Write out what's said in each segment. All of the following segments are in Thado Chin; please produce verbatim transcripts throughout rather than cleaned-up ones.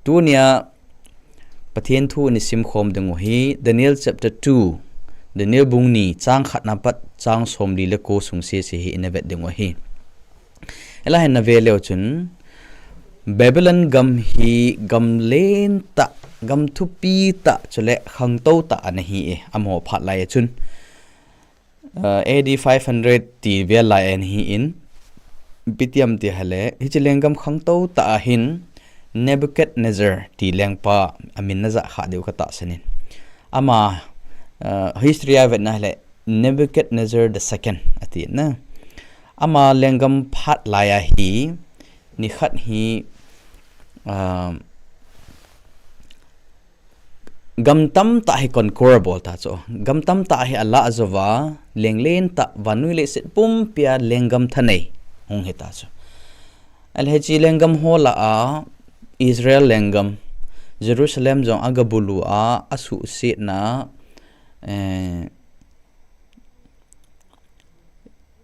Tunia Pathen thu i sim khom ding u hi Daniel chapter two, Daniel bung ni chang khat na pat chang som li le ko sung sese hi i na vet ding u hi. Ela hin na ve leu chun, Babylon gam hi gam len tah, gam thupi tah, chule khangtou tah ana hi e, amaho phat lai a chun. Uh, A D five hundred ti vel lai ana hi in, ipi ti ham ti hale, hiche lenggam khangtou tah a hin Nebuchadnezzar ti lengpa amin na ja kha diu ka tahsan in. Ama, uh, history a vet na hale, Nebuchadnezzar the second ati na. Ama lenggam phat lai a hi, nikhat hi, uh, gam tamtah hi conquer abol ta chu. Gam tamtah hi alah jou va, leng len tah, vannoi leiset pumpi a lenggam thanei hung hi ta chu. Ahile hiche lenggam ho lah a, Israel lenggam, Jerusalem jong aga bulu a, asuhsetna, eh,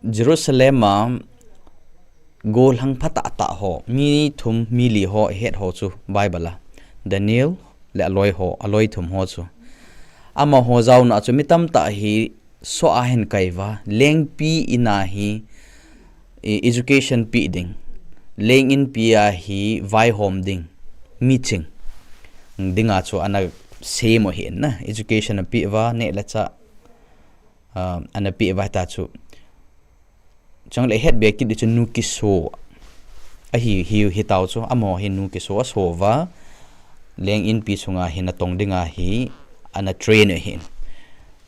Jerusalem a gollhang phatah tah ho, mi thum, mi li ho, i het ho chu Bible a. Daniel le aloi ho, aloi thum ho chu. Amaho jaona chu mi tamtah hi soh a hin kai va, lengpi in a hi, i, education pe ding. Leng inpi a hi vaihom ding. Miching. Dinga chu ana sem u hi in na. Education ape va, neh le chah. Ah, ana pe va ta chu. Chule het be kit di chu nu kiso. Ahi, hi, hi tau chu. Amaho hi nu kiso aso va. Leng inpi sunga hi natong dinga hi. Ana train u hi.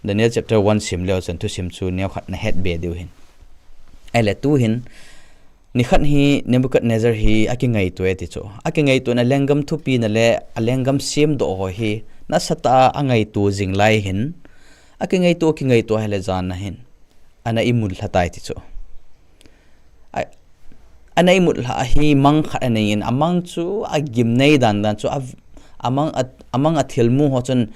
Daniel chapter one sim leu chun thusim chu neokhat na het be diu hin. Ahile tu hin, nikhat hi Nebuchadnezzar hi akingaito e ti chu. Akingaito na lenggam thupi na le, alenggam semdoh ho hi, nasatah a angaito jing lai hin. Akingaito, akingaito ahile jan na hin. Ana imut lha tai ti chu. A, ana imut lha a hi mang khat anei in, amang chu agimnei dan dan chu, a, amang a, amang athilmu ho chun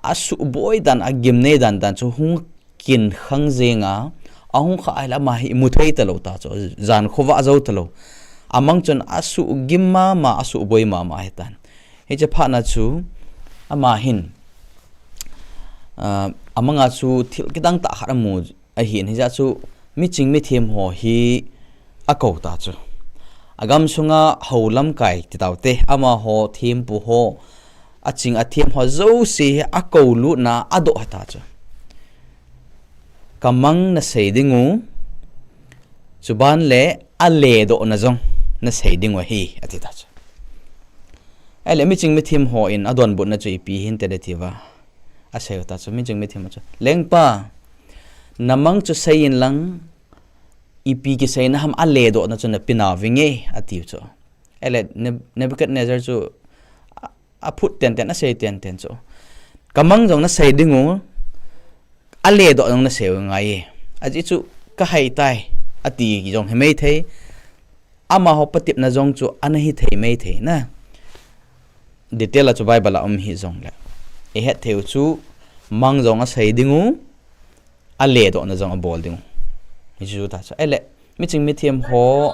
asuhboi dan, agimnei dan dan chu hung kin khang jeng a, ahung kha ahile ama hi imu thei talou ta chu, jan khovah jou talou. Amang chun asuhgim mama, asuhboi mama hitan. Hiche phat na chu, ama hin, ah, amang a chu thil kidang tah khat amu ahin, hijeh chu miching mithem ho hi akou ta chu. Agam sunga hou lamkai ti tau te, amaho thempu ho, aching athem ho jouse hi akou lutna adoh ta chu. Ka mang nasei ding u, chuban le aledoh na jong nasei ding u ahi, ati ta chu. Ahile miching mithem ho in adonbutna chu ipi hinte le ti va. Asei u ta chu, miching mithem ho chu. Lengpa, namang chu sei in lang, ipi kiseina ham aledohna chu nape nau vinge, ati u chu. Ahile Neb-, Nebuchadnezzar chu a, aphut tenten, asei tenten chu. Ka mang jong nasei ding u, aledoh jong nasei u ngai e. Ajeh chu kahai tai, ati jong hi mai thei. Amaho patepna jong chu ana hi thei mai thei na. Detail a chu Bible a um hi jongle. I het thei u chu mang jong asei ding u, aledohna jong abol ding u. Hichu ta chu. Ahile, miching mithem ho,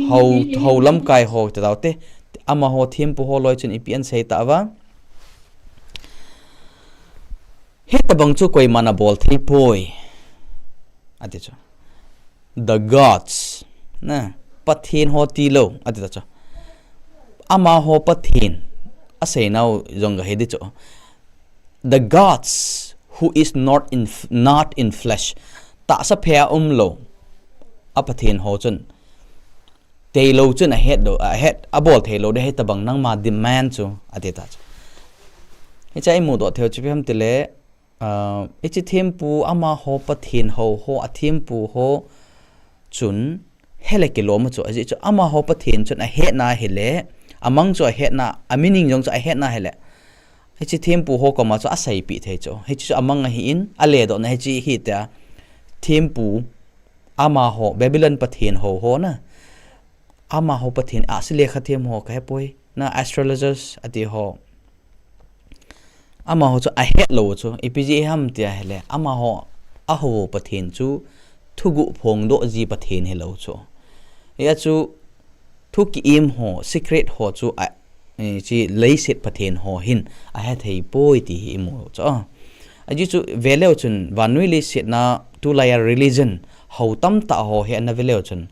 hou, hou lamkai ho, ti tau te, amaho thempu ho loi chun ipi asei ta va. Hitabang chu koiman abol thei poi. Ati chu. The gods. Na, Pathen ho tilou, ati ta chu. Amaho Pathen. Asei nau jong ga he di chu. The gods who is not in, not in flesh. Tahsa phe a umlou. A Pathen ho chun. Theilou chun ahet lou, ahet, abol theilou de hitabang nangma demand chu, ati ta chu. Hiche a imudoh thei u chu ipi ham tile, ah, hiche thempu amaho Pathen ho, ho, athempu ho chun, hele kilom a chu, ajeh chu amaho Pathen chun ahetna hile, amang chu ahetna, a meaning jong chu ahetna hile. Hiche thempu ho koma chu aseipeh thei chu. Hiche chu amang ahin, aledohna hiche hi tia. Thempu, amaho, Babylon Pathen ho, ho na. Amaho Pathen, ahsi lekha them ho, kahe poi. Na astrologers ati ho. Amaho chu ahet lou chu, ipi jeh ham tia hile, amaho, ahou Pathen chu, thuguh phongdoh ji Pathen hilou chu. Hia chu, thu ki-im ho, secret ho chu, a, eh, chi leiset Pathen ho hin ahe thei poi ti hi imu chu. A, aji chu veleu chun vannoi leiset na tulai a religion ho tamtah ho hi ana veleu chun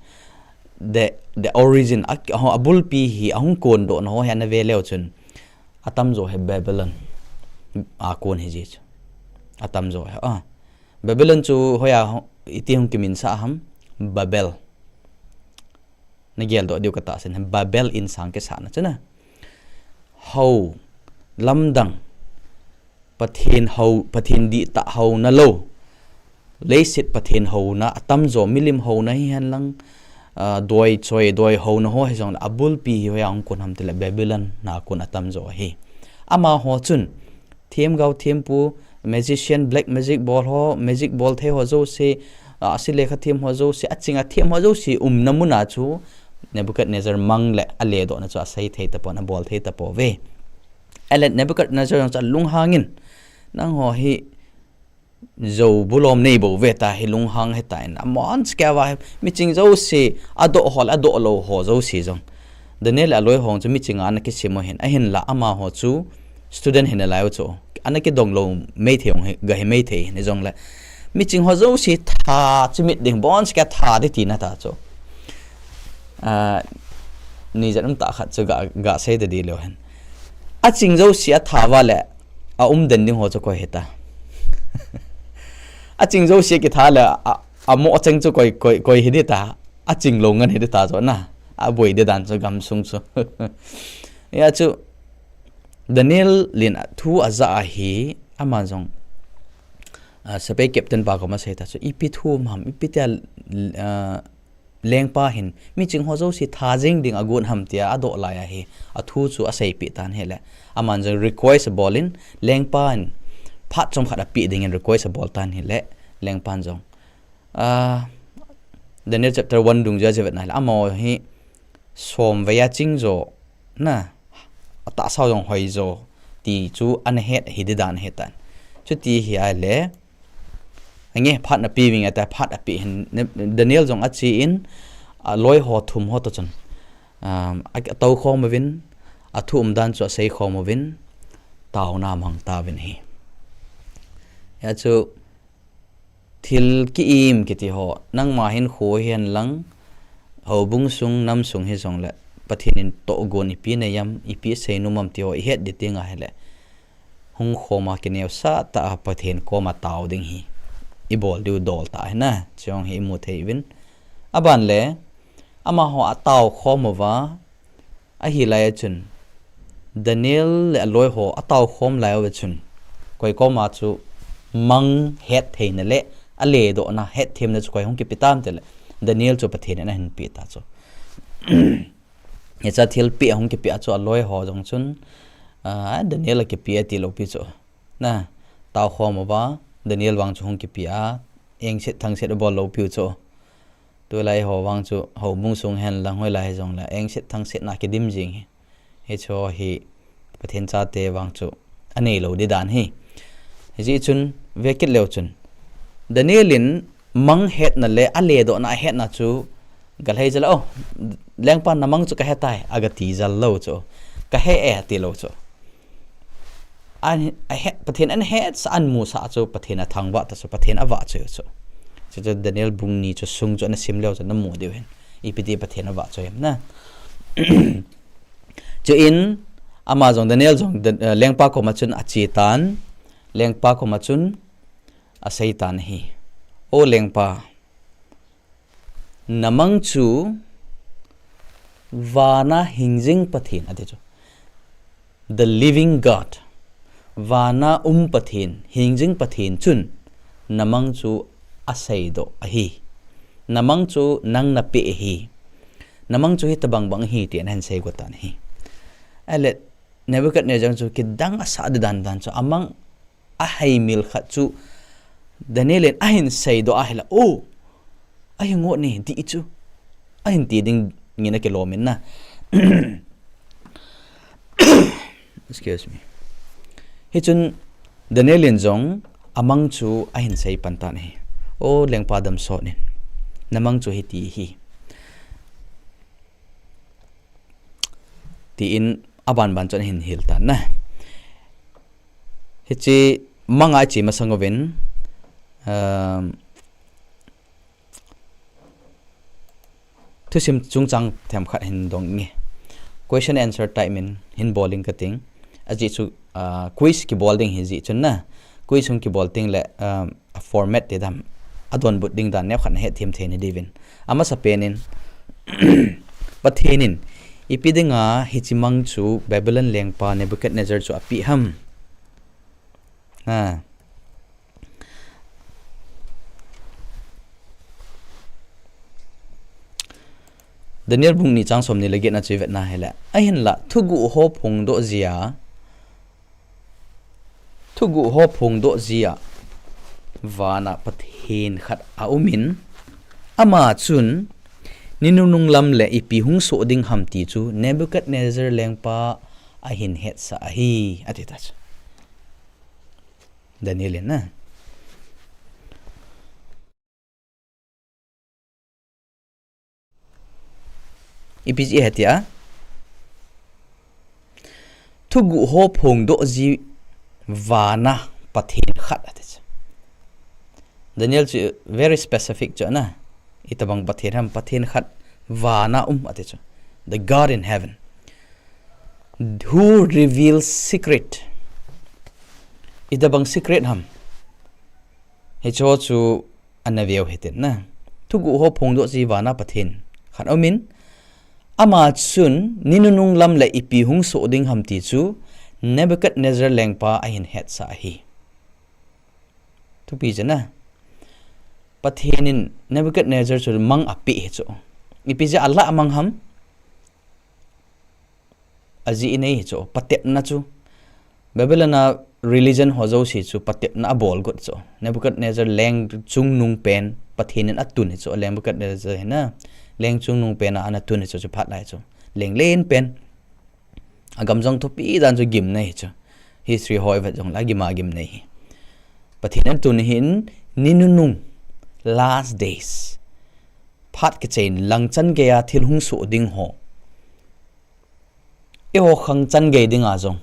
the, the origin a, ho abulpi hi ahung kondoh na ho hi ana veleu chun atamjo hi Babylon a kon hi ji chu. Atamjo hi, a, Babylon chu hoiya ho, iti hung kiminsah ham? Babel. Na geldoh diu katahsan, Babel insang kisahna chu na. Ho, lamdang, Pathen ho, Pathen dihtah ho na lou. Leiset Pathen ho na, atamjo milim ho na hihen lang, a, doi choi, doi ho na ho hijong le, abulpi hi hoiya hung kon ham tile Babylon na kon atamjo hi. Amaho chun, themgao thempu, magician, black magic bol ho, magic bol thei ho jouse, a, asi lekha them ho jouse, aching a them ho jouse umna muna chu Nebuchadnezzar mang le aledoh na chu asei thei tapon, abol thei tapouve. Ahile Nebuchadnezzar jong chu alunghang in, nangho hi jou bulom nei bou ve ta hi lunghang hita in, amon skeva hi, miching jouse, adoh ho le adoh lou ho jouse jong. Daniel le aloi ho chu miching a ana kisim u hin, ahinla amaho chu student hi nalai u chu. Ana kidong lou mei thei u hi, ga hi mei thei hi jongle. Miching ho jouse tha chimit ding, bon ske tha ding tina ta chu. A, nijat um tah khat chu ga, ga sei ta di leu hen. Aching jouse atha uva le, aumden ding ho chu koi hita. Aching jouse kitha le, a, amo acheng chu koi, koi, koi hi ding ta. Aching lou ngen hi ding ta chu na. Aboi ding dan chu gamsung chu. Hia chu, Daniel in thu aja ahi, ama jong, a, sepai captain pa koma asei ta chu, ipi thu um ham, ipi tia, a, lengpa hin, miching ho jouse tha jeng ding agon ham tia adoh lai ahi, athu chu aseipeh tan ahile. Aman jong request abol in, lengpa in, phat chomkhat apeh dingin request abol tan ahile, lengpan jong. A, Daniel chapter one dungjuia ivetna ahile, amaho hi, somvei a ching jo, na, atahsa jong hoi jo, ti chu ana het hi ding dan ahitan. Chuti hi ahile, ange, phat napeh vinge tia, phat apeh hin, Daniel jong ache in, aloi ho thum ho toh chun, um, a, atoukhom uvin, athu umdan chu aseikhom uvin, taona amang tauvin ahi. Hia chu, thil ki-im kiti ho, nangma hinkho hihen lang, houbung sung, nam sung hijongle, Pathen in tohgon ipi nei am, ipi seinom am ti ho ihet ding ahile, hung khoma kineosah tah a Pathen koma tao ding hi ibol diu dol tah ahi na, chujong hi imu thei uvin. Aban le, amaho ataokhom uva, ahilai a chun, Daniel le aloi ho ataokhom lai uva chun, koi koma chu mang hettheina le aledohna, hetthemna chu koi hung kipe tam tile, Daniel chu Pathen in ahin peh ta chu. Hiche thilpeh ahung kipe a chu aloi ho jong chun, a, Daniel akipe ati lou pi chu. Na, taokhom uva, Daniel vang chu hung kipe a, engset thangset abol lou piu chu. Tulai ho vang chu, houbung sung hen lang hoilai hijongle, engset thangset na kidim jing hi. Hiche hi, Pathen chate vang chu, anei lou ding dan hi. Hijeh chun, vekit leu chun. Daniel in mang hetna le, aledohna ahetna chu, galhai jal a, o, lengpa namang chu kahetai, agati jal lou chu. Kahe e, ati lou chu. An, ahe, Pathen ana hetsah, ana musah chu Pathen athangvah ta chu, Pathen avahchoi chu. Chuchu Daniel bung ni chu sung chu ana sim leu chu namu diu hin. Ipi ti Pathen avahchoi ham na. Chuin, ama jong Daniel jong, Dan-, eh, lengpa koma chun ache tan, lengpa koma chun asei tan ahi. O lengpa, namang chu vana hingjing Pathen ati chu. The living God. Vana um Pathen, hingjing Pathen chun namang chu aseidoh ahi. Namang chu nang napeh ahi. Namang chu hitobang bang ahi ti ana hin seigot tan ahi. Ahile Nebuchadnezzar chu kidang asah ding dan dan chu amang ahaimil khat chu Daniel in ahin seidoh ahile, o, ahi ngot ni, dih chu. Ahin ti ding ngen akilom in na. Excuse me. Hichun Daniel in jong amang chu ahin sei pan tan ahi. O lengpa damsot in. Namang chu hiti ahi. Tin Aban ban chun hin hil tan na. Hiche manga iche masang uvin, um, thusim chungchang themkhat hin dong nge. Question answer type min hin bol ing kating. Ajeh chu, ah, quiz kibol ding hi jeh chun na. Quiz hung kibol teng le, um, a format ti dam, adonbut ding dan neokhat nahet them thei na diuvin. Amasapen in, Pathen in ipi dinga hiche mang chu Babylon lengpa Nebuchadnezzar chu apeh ham? Ha. Daniel bung ni chang somni le get na chu ivet na hile. Ahinla, thuguh ho phongdoh jia, thuguh ho phongdoh jia vana Pathen khat aumin, ama chun ni nunung lam le ipi hung soh ding ham ti chu Nebuchadnezzar lengpa ahin hetsah ahi, ati ta chu. Daniel in na. Ipi jeh ham tia, thuguh ho phongdoh ji vana Pathen khat ati chu. Daniel chu very specific chu na. Itobang Pathen ham, Pathen khat vana um ati chu. The God in heaven, who reveals secret. Itobang secret ham. Hicho chu ana veu hitin na. Thuguh ho phongdoh ji vana Pathen khat aumin, ama chun ni nunung lam le ipi hung soh ding ham ti chu Nebuchadnezzar lengpa ahin hetsah ahi. Thupi jeh na. Pathen in Nebuchadnezzar chu mang apeh hi chu. Ipi jeh a alah mang ham? Ajeh inei hi chu, patepna chu. Babylon a religion ho jouse chu patepna abol got chu. Nebuchadnezzar leng chungnung pen Pathen in atun hi chu, Nebuchadnezzar hi na. Leng chungnung pen a ana tun hi chu, chu phat lai chu. Leng len pen. Agam jong thupi dan chu gimnei hi chu. History ho ivet jong le gima gimnei hi. Pathen in atun hin ni nunung, last days. Phat kichai in lang chan geiya thil hung soh ding ho. Eiho khang chan gei dinga jong.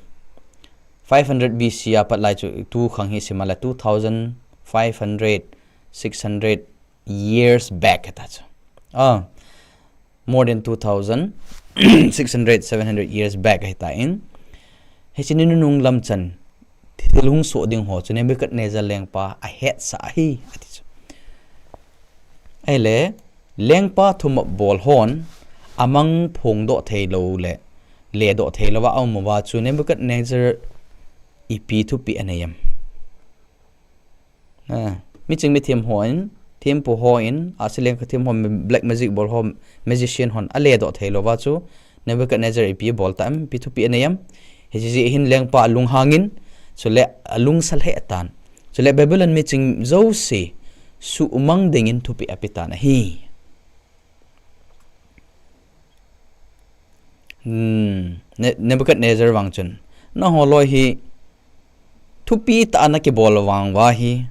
Five hundred B C a pat lai chu tu khang hi sima la two thousand five hundred, six hundred years back ta chu. Ah, more than two thousand, six hundred, seven hundred years back ahi tan. Hiche ni nunung lam chan thil hung soh ding ho chu Nebuchadnezzar lengpa ahetsah ahi, ati chu. Ahile, lengpa thumop bol hon, amang phongdoh thei lou le, ledoh thei louva aum uva chu Nebuchadnezzar ipi thupeh anei em? Ah, miching mithem hon, thempu hon, Assyrian ka them hon, black magic bol hon, magician hon, aledoh thei louva chu, Nebuchadnezzar ipi bol tam, ipi thupeh anei em? Hiche jeh hin lengpa alunghang in, chule alungsa lheh tan. Chule Babylon miching jouse, suhmang dingin thupeh ape tan ahi. Hmm, Ne-, Nebuchadnezzar vang chun, nangho loi hi, thupi tah a nakibol vang uva hi,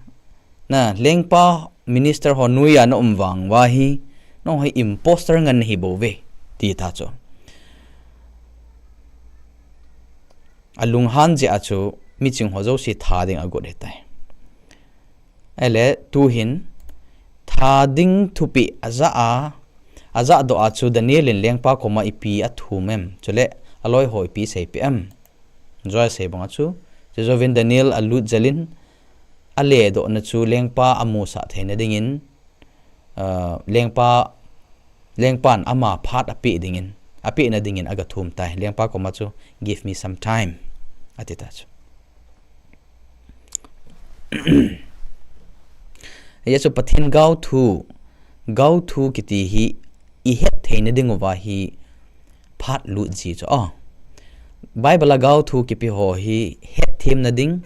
na, lengpa minister ho noiya naum vang uva hi, nangho hi impostor ngen nahi bouve, ti ta chu. Alunghan jeh a chu, miching ho jouse tha ding agot ahitai. Ahile, tu hin, tha ding thupeh ajah a, ajah doh a chu Daniel in lengpa koma ipi athum em, chule aloi ho ipi seipeh em? Joa sei banga chu, chujouvin Daniel alut jel in, aledohna chu lengpa amusah theina dingin, ah, lengpa, lengpan ama phat apeh dingin, apehna dingin aga thum tai. Lengpa koma chu, "Give me some time," ati ta chu. Hijeh chun Pathen gaothu, gaothu kiti hi ihet theina dinguva hi phat lut ji chu. Ah, Bible a gaothu kipe ho hi hetthemna ding,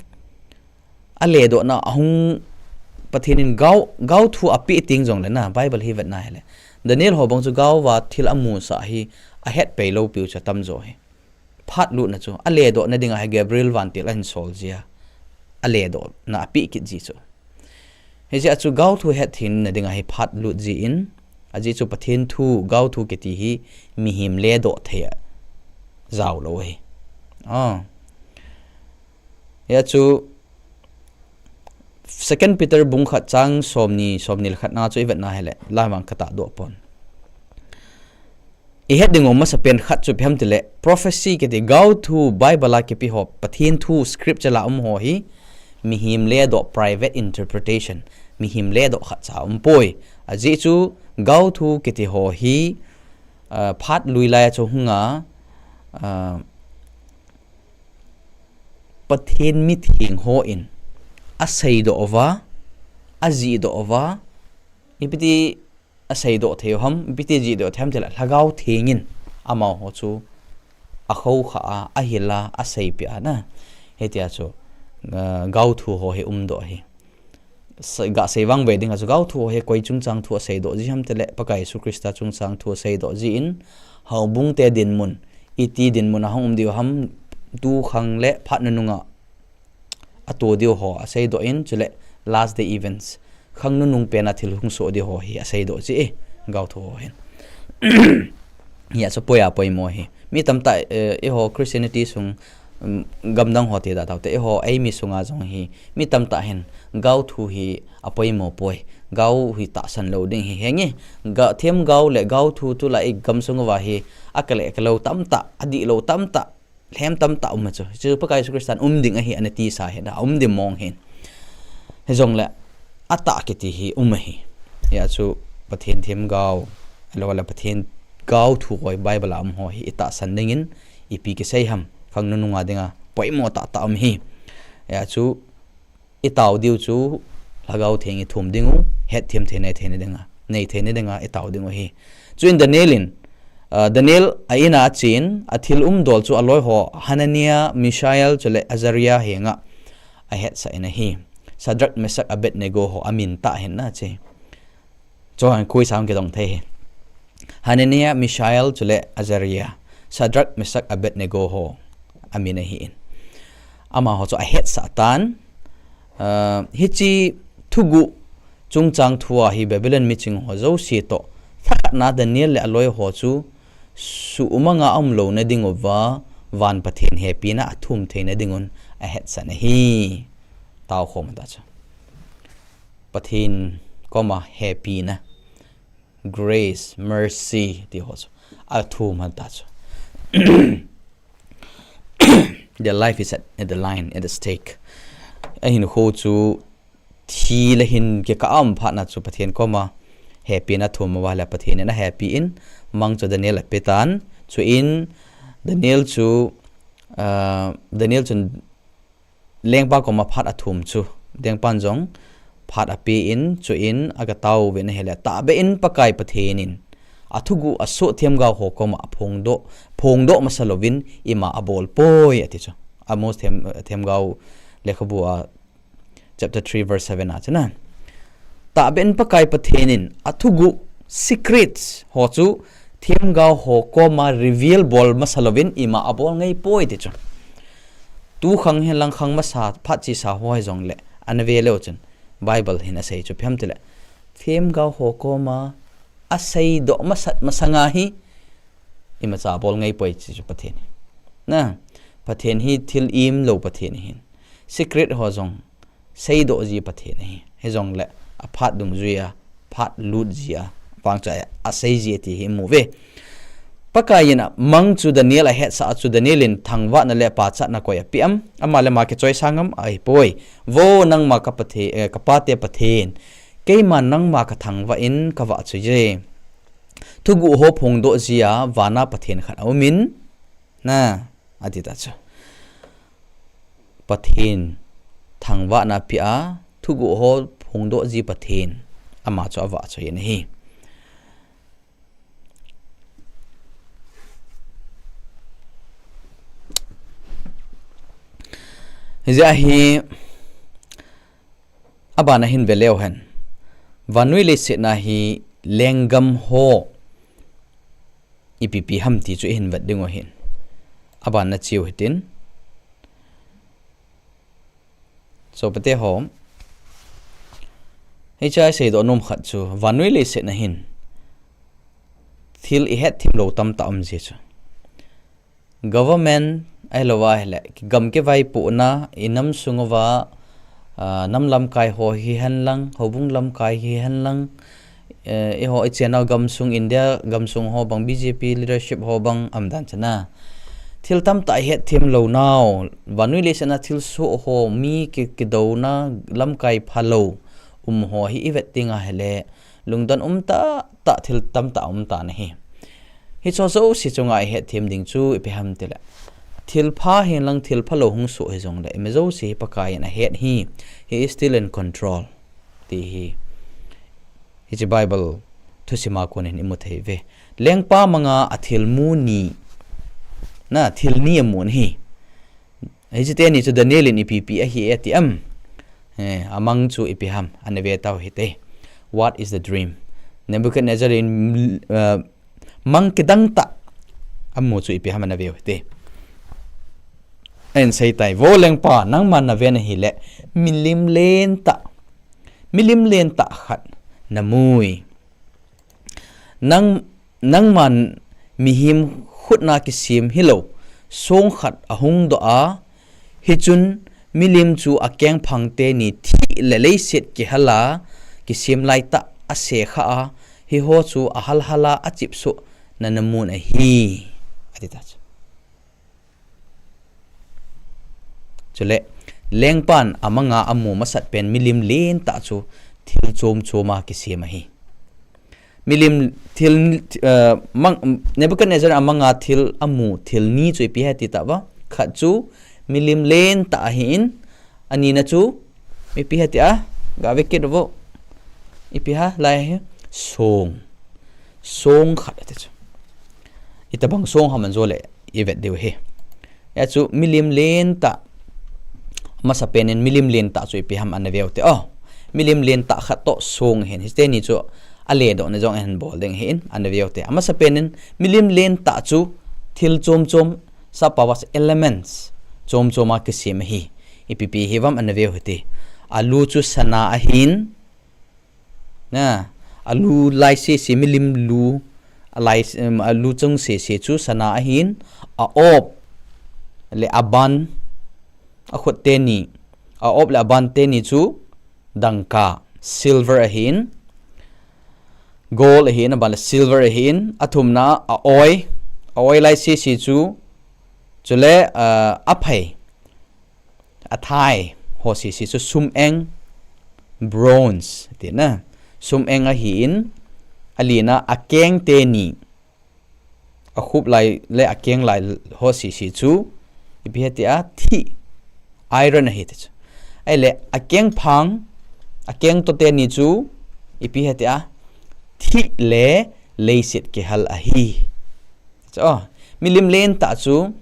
aledohna ahung, Pathen in gao, gaothu apeh teng jongle na, Bible hi vetna hile, Daniel ho bang chu gaova thil amusah hi ahet pai lou piu chu atamjo hi. Phat lutna chu, aledohna dinga hi Gabriel vantil ahin sol jia, aledohna apeh kit ji chu. Hijeh a chu gaothu hetthemna dinga hi phat lut jin, ajeh chu Pathen thu, gaothu kiti hi mihem ledoh thei a jao lou ahi. Ah. Hia chu Second Peter bung khat chang somni, somni le khat na chu i vetna hile, lai vang ka tahdoh pon. I het ding u masapen khat chu ipi ham tile, prophecy kiti gaothu Bible a kipe ho, Pathen thu scripture a um ho hi, mihem ledoh private interpretation, mihem ledoh khatcha um poi. Ajeh chu gaothu kiti ho hi, ah, phat lui lai a chu hunga, ah, Pathen mitheng hon aseidoh uva, ajihdoh uva, ipiti aseidoh thei u ham, ipiti jihdoh thei ham tile, Lhagao Theng in amaho chu akhoukhah a, ahil a, aseipeh a na. Hitia chu, ah, gaothu ho hi umdoh ahi. Sa-, gasei vangvei ding a chu gaothu ho hi koi chungchang thu aseidoh ji ham tile, Pakai Jesu Christa chungchang thu aseidoh jin, houbung te dinmun, iti dinmun a hung um diu ham, tukhang le phat nunung a ato diu ho aseidoh in, chule last day events, khang nunung pen a thil hung soh diu ho hi aseidoh ji e, gaothu ho hin. Hia chu poi a poimo hi. Mi tamtah, eh, eiho Christianity sung, um, gamdang ho ti da taute, eiho eimi sunga jong hi, mi tamtah hin gaothu hi apoimo poi. Gao hi tahsan lou ding hi henge. Ga, themgao le gaothu tulai i gamsung uva hi, akale kalou tamtah, adihlou tamtah, lhem tamtah um ahi chu. Chu Pakai Jesu Christan um ding ahi, ana tisa hi, na um ding mong hin. Hijongle, atah kiti hi um ahi. Hia chu Pathen themgao, ahilou le Pathen gaothu koi Bible a um ho hi, i tahsan dingin, ipi kisei ham, khang nunung a dinga, poimo tahtah um hi. Hia chu, i tao diu chu Lhagao Theng i thum ding u, hetthem thei nei thei na dinga, nei thei na dinga i tao ding u hi. Chuin Daniel in, ah, Daniel a in a achen, athil umdol chu aloi ho Hanania, Mishael, chule Azaria henga ahetsah in ahi. Shadrach, Meshach, Abednego ho amin tah hin na che. Chuin koi sang kidong thei hi. Hanania, Mishael, chule Azaria, Shadrach, Meshach, Abednego ho amin ahi in. Amaho chu ahetsah tan, ah, hiche thuguh chungchang thu a hi Babylon miching ho jouse toh, lhakhat na Daniel le aloi ho chu suhmang a umlou na ding uva, van Pathen hepina athum thei na ding un ahetsah in ahi. Tao khom ta chu. Pathen koma hepina, grace, mercy, ti ho chu athum hanta chu. Their life is at, at the line, at the stake. Ahinkho chu thi le hin kikah a um phat na chu Pathen koma hepina athum uva le Pathen in ahepi in, mang chu Daniel ape tan. Chuin Daniel chu, ah, Daniel chun lengpa koma phat athum chu, lengpan jong phat ape in, chuin aga tao uvin ahile, tahbeh in Pakai Pathen in athuguh asoh themgao ho koma aphongdoh, phongdoh masa louvin ima abol poi ati chu. Amos them, themgao lekhabu a chapter three verse seven a chu na. Tahbeh in Pakai Pathen in athuguh secrets ho chu themgao ho koma reveal bol masa louvin ima abol ngai poi ti chu. Tukhang hin langkhang masa phat chesa ho hijongle, ana ve leu chun Bible hin asei chu ipi ham tile, themgao ho koma aseidoh masat masanga hi imacha abol ngai poi ti chu Pathen hi. Na, Pathen hi thil imlou Pathen ahin. Secret ho jong seidoh ji Pathen ahi. Hijongle, aphat dungjui a, phat lut ji a, vang chu a, asei ji ti hi imu uve. Pakai in amang chu Daniel ahetsah a chu Daniel in thangvahna le pachatna koi ape am, ama le ama kichoisang am, ahipoi. Vo nangma ka Pathe-, eh, ka pate Pathen, keiman nangma kathangvah in kavahchoi e. Thuguh ho phongdoh ji a vana Pathen khat aumin, na, ati ta chu. Pathen thangvahna apeh a, thuguh ho phongdoh ji Pathen, ama chu avahchoi in ahi. Hijeh a hi, abana hin ve leu hen. Vannoi leiset na hi lenggam ho ipi ipi ham ti chu ihin vet ding u ahin. Abana cheu hitin. Sopite ho, hiche a iseidoh nom khat chu, vannoi leiset na hin thil ihet themlou tamtah um ji chu. Government, Ahilou ahile, gam kivaipohna, inam sung uva, ah, nam lamkai ho hihen lang, houbung lamkai hihen lang, eh, eiho ichenau gamsung India, gamsung ho bang B J P leadership ho bang umdan chana. Thil tamtah ihet them lou nau, vannoi leiset a thilsoh ho mi ki, kidouna lamkai phalou um ho hi ivet ding ahile, lungdon um tahtah thil tamtah um tan ahi. Hicho jouse chunga ihet them ding chu ipi ham tile, thilpha hihen lang thilphalou hung soh hijongle, ima jouse hi Pakaiyin ahet hi, he is still in control. Ti hi, hiche Bible thusima konin imu thei uve. Lengpa manga athilmu ni, na, thil ni amun ahi. Hiche teni chu Daniel in ipi ipi ahi e ti am? Eh, amang chu ipi ham, ana ve tau hite. What is the dream? Nebuchadnezzar in, uh, mang kidang tah amu chu ipi ham, ana veu hite. Ahin seitai, Vo lengpa, nangman naven ahile, milim lentah, milim lentah khat namui. Nang, nangman mihem khutna kisem hilou song khat ahung doh a, hichun milim chu akengphang teni thih le leiset kihal a, kisem laitah asekha a, hiho chu ahal hal a achipsoh na namun ahi, ati ta chu. Chule, lengpan amanga amu masat pen milim lentah chu thil chom chom a kisem ahi. Milim thil, eh, mang, Nebuchadnezzar amanga thil amu, thil ni chu ipi ham ti tauva. Khat chu milim lentah ahin, anina chu ipi ham ti a, ga ve kit uvo. Ipi ham, lai hi, song. Song khat ati chu. Itobang song ham anjo le ivet diu ahi. Hia chu milim lentah, amasa penin milim lentah chu ipi ham ana veu te. Oh, milim lentah khat toh song ahin. Hiche teni chu aledohna jong ahin bol ding ahin, ana veu te. Amasa penin milim lentah chu thil chom chom, sappao a chu elements chom chom a kisem ahi. Ipi ipi hiuvam ana veu hite. Alu chu sana ahin, na, alu lai sese, milim lu, alai, em, alu chung sese chu sana ahin, a-op le aban, akhut teni, a-op le aban teni chu dangka, silver ahin, gold ahin, aban le silver ahin, athumna a-oi, a-oi lai sese chu, chule, ah, aphai, athai ho sese chu sum-eng, bronze, tina. Sum-eng ahin, alina akeng teni, akhup lai le akeng lai ho sese chu ipi ham ti a, thih, iron ahi ti chu. Ahile akengphang, akeng to teni chu ipi ham ti a, thih le leiset kihal ahi. Chu, oh, milim lentah chu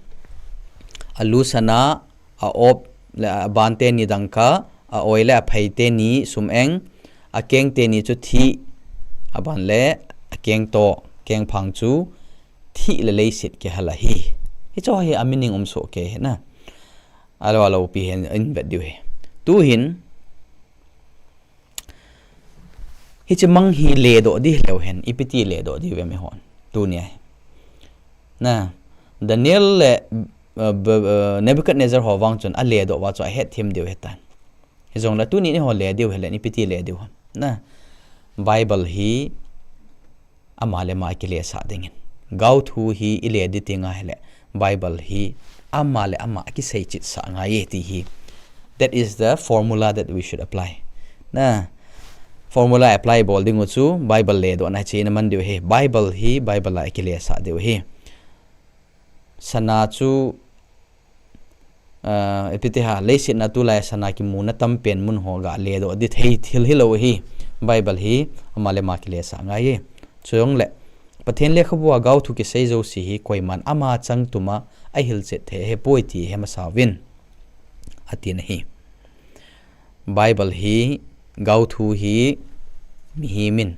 alu sana, a-op le aban teni dangka, a-oi le aphai teni sum-eng, akeng teni chu thih, aban le akeng to, kengphang chu thih le leiset kihal ahi. Hicho hi a meaning um soh kei hina. Alo, alo pi hin in vet diu ahi. Tuhin, hiche mang hi ledoh di leu hen, ipi ti ledoh diu ve mi hon. Tuni ahi. Na, Daniel le, uh, b-, uh, Nebuchadnezzar ho vang chun aledoh uva chu ahet them diu ahitan. Hijongle tuni eiho le diu hile, ipi ti le diu ham. Na, Bible hi ama le ama kilesah dingin. Gaothu hi ile di ti ngai le, Bible hi ama le ama kisei chit sah ngai e ti hi. That is the formula that we should apply. Na, formula apply bol ding u chu Bible ledohna china man diu ahi. Bible hi Bible a kilesah diu ahi. Sana chu, ah, ipi ti ham, leiset a tulai sana kimuna tampen mun ho ga ledoh di thei thil hilou ahi. Bible hi ama le ama kilesah ngai e. Chujongle, Pathen lekhabu a gaothu kisei jouse hi koiman ama changtum a ahilchet thei ahipoi ti ihet masa uvin, atina ahi. Bible hi, gaothu hi, mihem in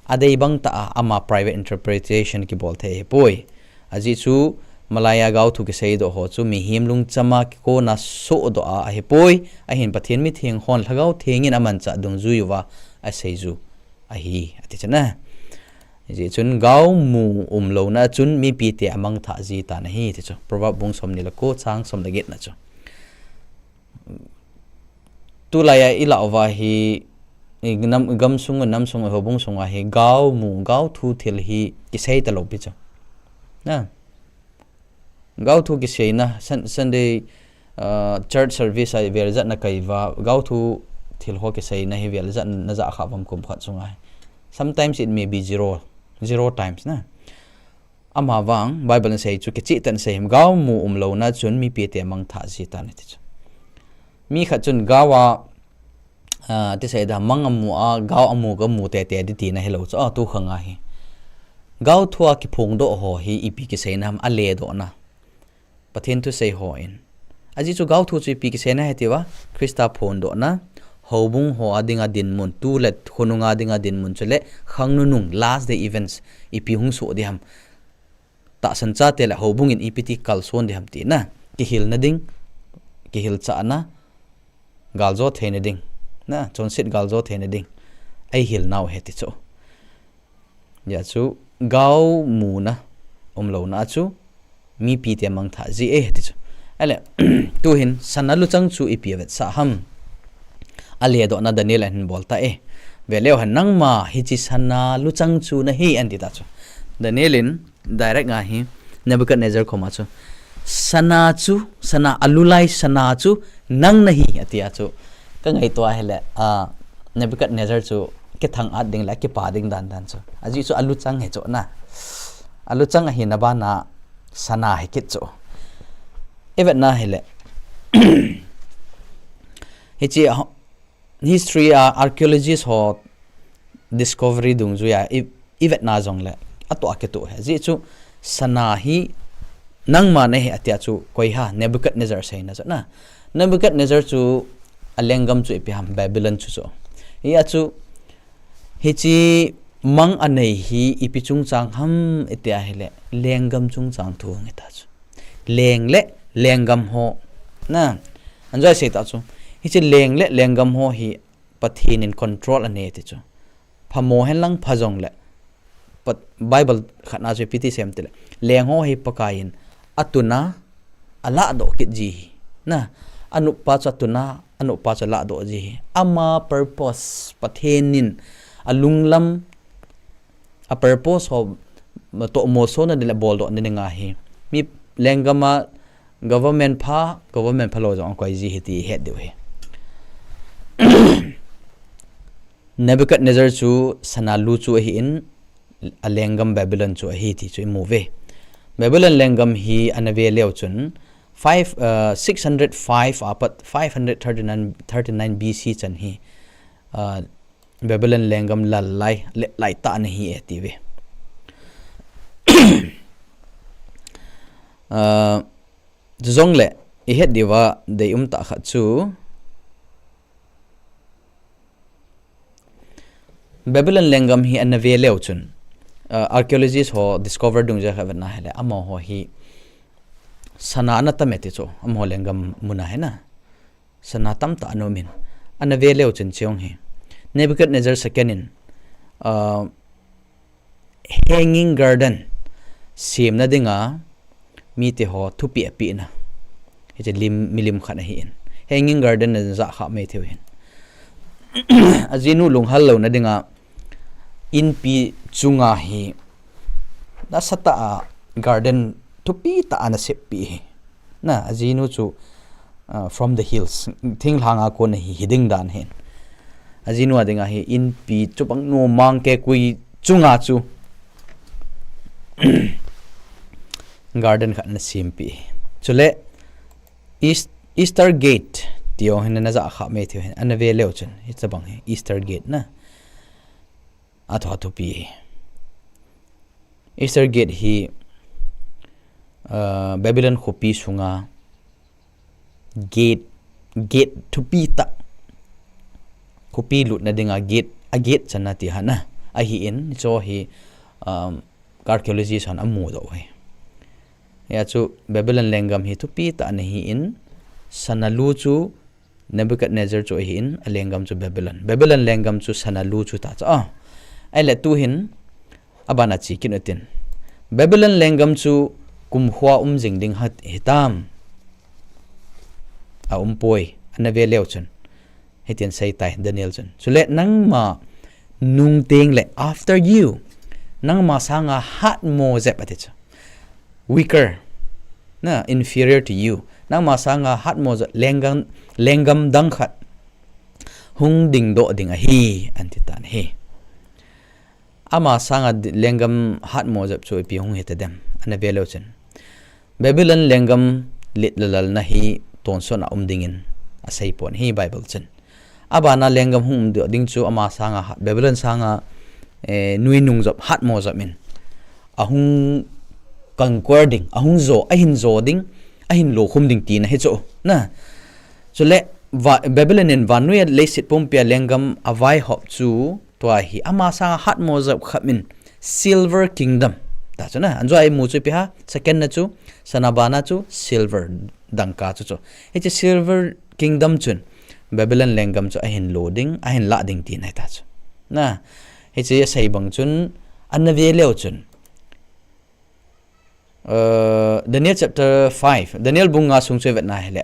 adei bang tah a ama private interpretation kibol thei ahipoi. Ajeh chu, malai a gaothu kiseidoh ho chu mihem lungcham a kikona sohdoh a ahipoi. Ahin Pathen mitheng hon Lhagao Theng in amanchah dungjui uva aseiju ahi, ati chana. Hijeh chun gao mu umlouna chun mipite amangthah ji tan ahi ti chu. Proverb bung somni le ko chang som le get na chu. Tulai a ilah uva hi, i nam, gamsung, namsung, houbung sunga hi gao mu, gao thu thil hi kisei talou pi chu. Na. Gao thu kiseina, Sun-, Sunday, uh, church service a vel jat na kaiva, gao thu thil ho kiseina hi vel jat na ja kha vam kum khat sunga hi. Sometimes it may be zero, zero times na. Ama vang, Bible in asei chu kicheh tah in asei him, gao mu umlouna chun mipite mangthah ji tan ati chu. Mi khat chun gao a, ah, ti sei da, mang amu a, gao amu ka mu tete di tina hilou chu, ah, tu khang a hi. Gao thu a kiphongdoh ho hi ipi kiseina ham, aledohna. Pathen thusei hon. Ajeh chu gao thu chu ipi kiseina ham tia, Christa phondohna, houbung ho a dinga dinmun, tu le khonung a dinga dinmun chule, khang nunung, last day events, ipi hung soh di ham. Tahsan chate le houbung in ipi ti kalson di ham tina. Kihilna ding, kihilchahna, galjo theina ding. Na, chonset galjo theina ding. Eihil nau ahi ti chu. Hijeh chu, gao muna, umlouna chu, mipite mangthah ji e ti chu. Ahile, tuhin, sana luchang chu ipi avetsah ham. Aledohna Daniel in ahin bol ta e. Veleu hen nangma hiche sana luchang chu nahi ati ta chu. Daniel in direct nga hi Nebuchadnezzar koma chu. Sana chu, sana alulai sana chu nang nahi ati a chu. Ka ngaito ahile, a, Nebuchadnezzar chu kithang-at ding le kipa ding dan dan chu. Ajeh chu aluchang hi chu na. Aluchang ahina bana sana hi kit chu. Ivetna hile. Hiche ho-, history a archaeologist ho discovery dungjuia i, ivetna jongle. Atoh a kitoh ahi. Ajeh chu sana hi nangma nahi ati a chu koi ham Nebuchadnezzar seina chu na. Nebuchadnezzar chu alenggam chu ipi ham Babylon chu chu. Hia chu hiche mang anei hi ipi chungchang ham iti ahile lenggam chungchang thu nge ta chu. Leng le lenggam ho. Na, anjoi sei ta chu. Hiche leng le lenggam ho hi Pathen in control anei ti chu. Phamo henlang pha jongle. Pat-, Bible khat na chu ipi ti sem tile. Leng ho hi Pakai in atuna, alahdoh kit ji hi. Na, anop pa chu atuna, anop pa chu alahdoh ji hi. Ama purpose, Pathen in alunglam, a purpose ho, toh mosona ding le boldohna dinga hi. Mi lenggam a government pha, government phalou jong akoi ji hi ti het diu hi. Nebuchadnezzar chu sana lu chu ahin, alenggam Babylon chu ahi ti chu imu uve. Babylon lenggam hi ana ve leu chun, five, uh, six hundred five apat five hundred thirty-nine, thirty-nine B C chan hi, uh, Babylon lenggam lal lai, le lai tah ana hi e ti uve. Uh, chujongle, ihet diuva deium tah khat chu, Babylon lenggam hi ana ve leu chun, uh, archaeologist ho discover dungjuia kha vetna hile, amaho hi sana ana tam e ti chu, amaho lenggam muna hi na. Sana tamtah ana um in. Ana ve leu chun chong hi. Nebuchadnezzar second in, uh, Hanging Garden semna dinga mite ho thupeh apeh na. Hiche lim, milim khat ahin. Hanging Garden na ja kha mai theu hin. Ajinu lunghal louna dinga inpi chunga hi nasatah a garden thupi tah ana seppeh hi. Na, ajinu chu, uh, from the hills, thinglhang a kon ahi, hiding dan hin. Ajinu a dinga hi inpi chubang nu mang kekui chunga chu garden khat ana sempeh hi. Chule East, Eastern Gate ti jong hin ana ja kha mai theu hin. Ana ve leu chun hitabang hi Eastern Gate na. Athu athupi hi. Eastern Gate hi, uh, Babylon khopi sunga gate, gate thupi tah. Khopi lutna dinga gate, a gate channa ti hana. Ahin, hicho hi, um, archaeologist hon amudoh u hi. Hia chu Babylon lenggam hi thupi tah ana hin, sana lu chu Nebuchadnezzar chu ahin, alenggam chu Babylon. Babylon lenggam chu sana lu chu ta chu. Ah. Ahile tuhin, Abana chi kit utin. Babylon lenggam chu kum khat um jing ding hat hitam. A um poi, ana ve leu chun. Hitin sei tai Daniel chun. Chule nangma nung teng le after you. Nangma sanga hatmo jep ati chu. Weaker. Na, inferior to you. Nangma sanga hatmo jep lenggam, lenggam dang khat. Hung dingdoh ding ahi, anti tan hi. Ama sanga lenggam hatmo jep chu ipi hung hita dem. Ana ve leu chun. Babylon lenggam lit le lalna hi tonsot a um dingin asei pon hi Bible chun. Abana lenggam hung umdoh ding chu ama sanga Babylon sanga, eh, nuinung jep hatmo jep in. Ahung conquer ding, ahung jo, ahin jo ding, ahin lokhum ding tina hi chu. Na. Chule, Babylon in vannoi a leiset pumpia lenggam avaihop chu, tua hi ama sanga hatmo jep khat in silver kingdom. Ta chu na, anjo a imu chu ipi ham, second na chu, sana bana chu, silver dangka chu chu. Hiche silver kingdom chun, Babylon lenggam chu ahin lo ding, ahin lah ding tina hi ta chu. Na, hiche asei bang chun, ana ve leu chun. Uh, Daniel chapter five. Daniel bung nga sung chu ivet na hile.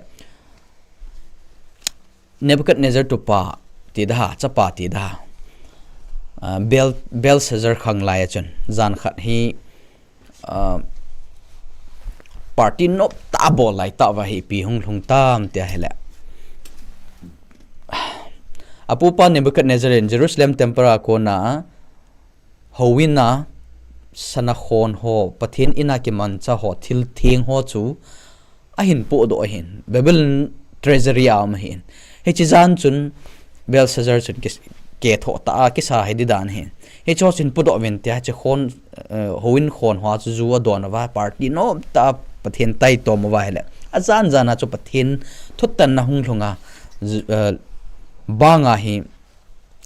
Nebuchadnezzar tupa ti da ha, chapa ti da ha. Uh, Bel, Belshazzar khang lai a chun. Jan khat hi, uh, party nop ta bol lai ta va hi ipi hung lhung tam tia hile. Apupa Nebuchadnezzar in Jerusalem temple a kona, houin a, sana khon ho, Pathen in a kimancha ho, thil theng ho chu, ahin podoh ahin, Babylon treasury a um ahin. Hiche jan chun, Belshazzar chun kis-, kethoh ta a, kisa hi di dan ahin. Hiche ho chun podoh uvin tia, hiche khon, eh, houin khon ho chu ju adon uva, party nop ta a Pathen taitom uva hile. Ajan jan a chu Pathen thutanna hung lhung a, ju-, eh, banga hi,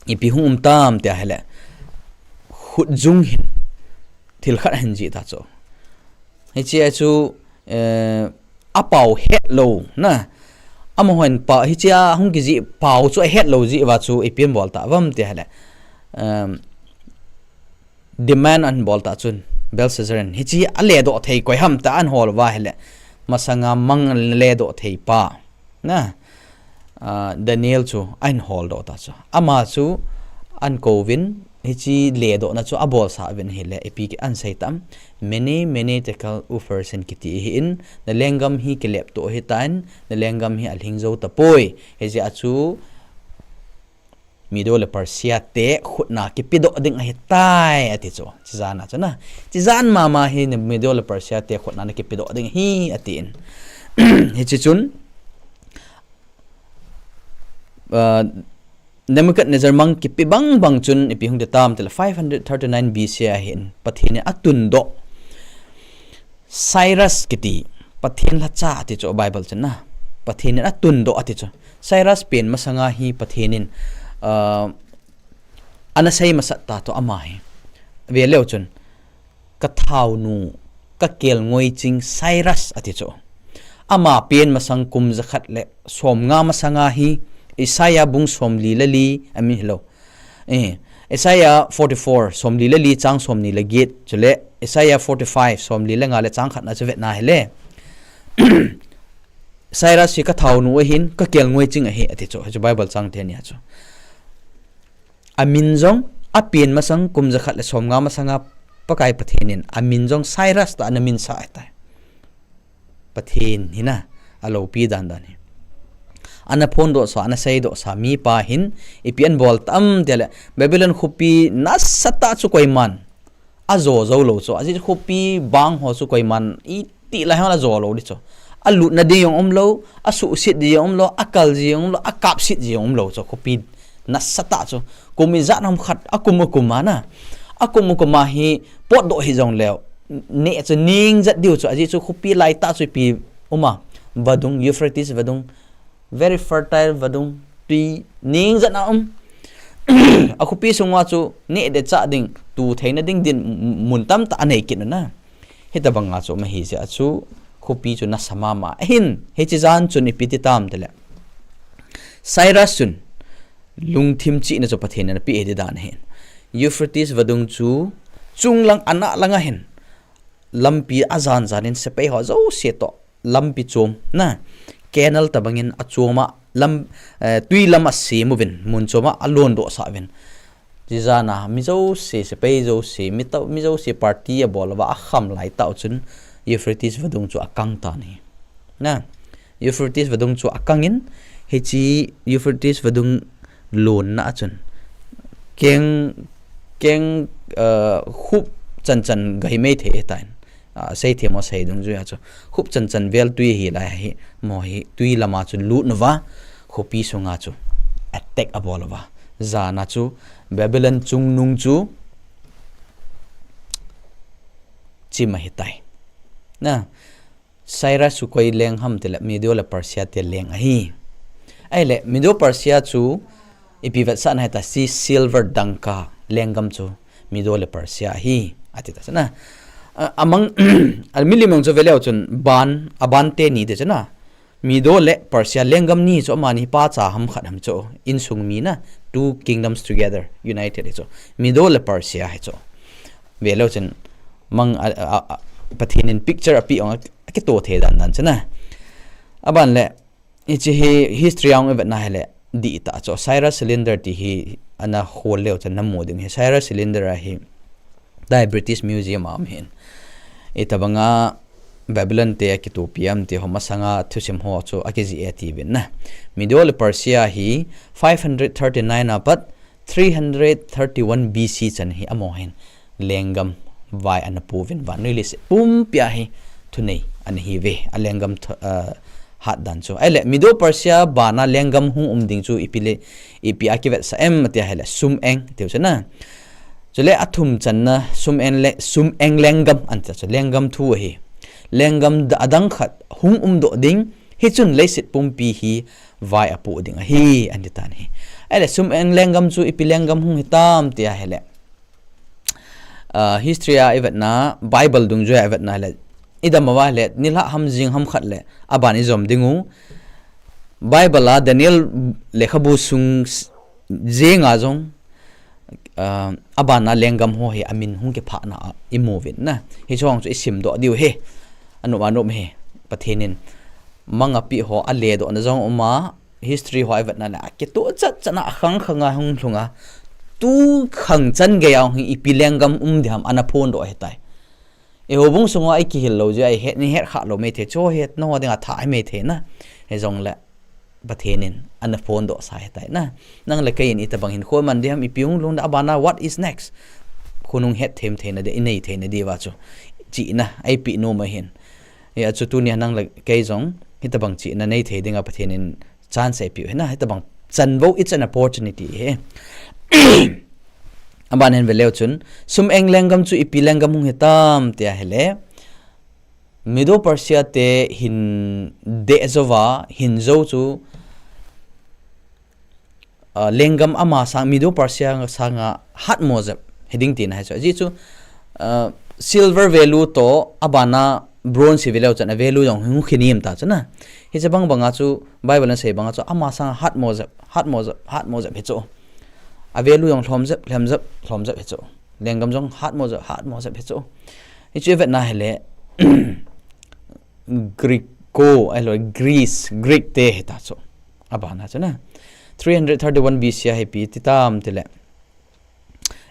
ipi hung um tam tia hile. Khutjung hin thil khat ahin jih ta chu. Hiche a chu, eh, apao het lou na. Amahon pa, hiche a hung kijih pao chu ahet lou jeh uva chu ipi abol ta uvam tia hile. Em, demand ahin bol ta chun Belshazzar in. Hiche a ledoh thei koi ham tia ahin hol uva hile. Masanga mang ledoh thei pa. Na, ah, Daniel chu ahin holdoh ta chu. Ama chu ahin kouvin, hiche ledohna chu abolsah uvin ahile, ipi kiti ahin sei tam. Mene, mene, tekel, upharsin kiti ahin, na lenggam hi kileptoh ahitan, na lenggam hi alhing jou tapoi. Hijeh a chu, Medo le Persia te khutna kipedoh ding ahitai, ati chu. Hiche jan a chu na. Hiche jan mama hi Medo le Persia te khutna na kipedoh ding ahi, atin. Hiche chun, ah, Nebuchadnezzar mang kipe bang bang chun ipi hung ti tam tile five hundred thirty-nine B C ahin Pathen in atundoh. Cyrus kiti, Pathen lhacha ati chu Bible chun na. Pathen in atundoh ati chu. Cyrus pen masanga hi Pathen in, ah, ana sei masat ta chu ama hi. Ve leu chun, ka thaonu, ka kelngoi ching Cyrus ati chu. Ama pen masang kum jakhat le somnga masanga hi Isaiah bung somli le li, amin hilou. Eh, Isaiah forty-four, somli le li chang somni le get, chule Isaiah forty-five, somli le nga le chang khatna chu vetna hile. Cyrus hi ka thaonu ahin, ka kelngoi ching ahi, ati chu, hichu Bible chang te nia chu. Amin jong, apen masang kum jakhat le somnga masanga Pakai Pathen in, amin jong Cyrus tia ana minsah ahitai. Pathen hi na, aloupi dan dan hi. Ana phondohsa, ana seidohsa, mipa hin, ipi ahin bol tam tile, Babylon khopi nasatah chu koiman ajo jou lou chu. Ajeh chu khopi bang ho chu koiman itih lai hon ajo lou di chu. Alutna ding jong umlou, asuhset ding jong umlou, akal ji jong umlou, akapset ji jong umlou chu. Khopi nasatah chu. Kum ijat ham khat, akum akum a na. Akum akum a hi potdoh hijong leu. Neh chu ningjat diu chu. Ajeh chu khopi laitah chu ipi um a. Vadung, Euphrates vadung. Very fertile vadung, tui ningjat a um. Akhopi sunga chu neh ding chah ding, tu theina ding din mun tamtah anei kit u na. Hitabanga chu um ahi jeh a chu khopi chu nasa mama ahin, hiche jan chun ipi ti tam tile. Cyrus chun lungthim chihna chu Pathen in apeh ahi ti dan ahin. Euphrates vadung chu chunglang ana langa hin lampi ajan janin sepai ho jouse toh lampi chom na, canal tabangin achom a lam, eh, tui lam asem uvin, mun chom a alon doh sah uvin. Chijana mi jouse, sepai jouse, mi tah, mi jouse party abol uva akham lai tah u chun Euphrates vadung chu akang tan ahi. Na, Euphrates vadung chu akangin, hiche Euphrates vadung lonna a chun keng, keng, uh, khup chan chan gai mei thei tan. Ah, seithem mo sei dungjuia chu khup chan chan vel tui hi lai hi, mo hi tui lama chu lut uva, khopi sunga chu attack abol uva. Jana chu Babylon chungnung chu chim ahitai. Na, Cyrus chu koi leng ham tile Medo le Persia te leng ahi. Ahile Medo Persia chu ipi vetsahna hita, si silver dangka lenggam chu Medo le Persia ahi, ati ta chuna. A, amang, a, milim jong chu veleu chun ban, aban teni ti chuna. Medo le Persia lenggam ni chu amani pacha ham khat ham chu, insung mi na, two kingdoms together, united hi chu. Medo le Persia hi chu. Veleu chun mang a, a, a, Pathen in picture api ong a, akito thei dan dan chuna. Aban le, hiche hi history a ong ivetna hile, dih ta chu. Cyrus Cylinder ti hi ana hol leu chun namu ding hi. Cyrus Cylinder a hi tai British Museum a um hin. Itabanga Babylon te akitopi am ti ho masanga thusim ho chu akijih e ti uvin na. Medo le Persia hi five hundred thirty-nine a pat three hundred thirty-one B C chan hi amaho hin lenggam vai ana pu uvin, vannoi leiset pumpia hi thunei ana hi uve, alenggam tho-, ah, hat dan chu. Ahile, Medo Persia bana lenggam hung um ding chu ipi le, ipi a kivetsah em ati ahile, Sum Eng, tiu chuna. Chule athum channa, Sum Eng le, Sum Eng lenggam, ati chu, lenggam thu ahi. Lenggam da-, adang khat hung um doh ding, hichun leiset pumpi hi vai apu ding ahi, ati tan ahi. Ahile, Sum Eng lenggam chu ipi lenggam hung hitam ti ahile. Ah, history a ivetna, Bible dungjuia ivetna le, idam uva le, nilhah ham jing ham khat le, aban ijom ding u. Bible a Daniel lekhabu sung s-, jenga jong, ah, abana lenggam ho hi amin hung kiphahna a imu uvin na. Hiche ho chu isim doh diu ahi. Anom anom hi. Pathen in mang api ho aledohna jong uma, history ho ivetna le, akitoh chat chat na akhang khanga hung lhunga. Tu khang chan geiya hung hi ipi lenggam um diham ana phondoh ahitai. Eiho bung sunga ikihil lou jeh a ihet, ihet kha lou mei thei, chu het nau dinga tha hi mei thei na. Hijongle Pathen in ana phondoh sa ahitai na. Nang le kei in itabang hinkho man diham, ipi hung lhung ding, abana what is next? Khonung het them theina di, inei theina diuva chu chihna eipe nom ahin. Hia chu tunia nang le kei jong hitabang chihna nei thei dinga Pathen in chance eipe u ahi na, hitabang chanvo, it's an opportunity ahi. Aban hin veleu chun, Sum Eng lenggam chu ipi lenggam hung hitam ti ahile, Medo Persia te hin deh jouva, hin jou chu, ah, lenggam ama sang, Medo Persia sanga hatmo jep hiding tina ahi chu. Ajeh chu, ah, silver value toh abana bronze hi veleu chun a value jong hung kinim ta chuna. Hiche bang banga chu Bible in asei banga chu ama sanga hatmo jep, hatmo jep, hatmo jep hi chu. A value jong lhom jep, lhom jep, lhom jep hi chu. Lenggam jong hatmo jep, hatmo jep hi chu. Hichu ivetna hile Greco, ahilou Greece, Greek te hita chu. Abana chuna. Three hundred thirty-one B C a hi ipi ti tam tile,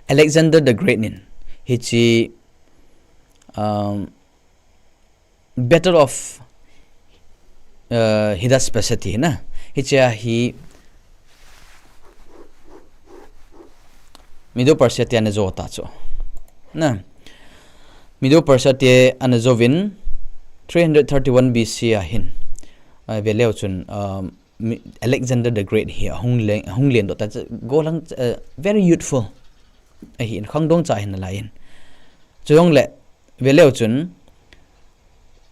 Alexander the Great in hiche, um, Battle of, uh, Hydaspes ti na. Hiche a hi Medo Persia te ana jo ta chu. Na. Medo Persia te ana jouvin three hundred thirty-one B C a hin. Ah, veleu chun, um, mi-, Alexander the Great hi ahung len, ahung lendoh ta chu, gollhang, uh, very youthful. Ahin khangdong cha ahin alai in. Chujongle, veleu chun,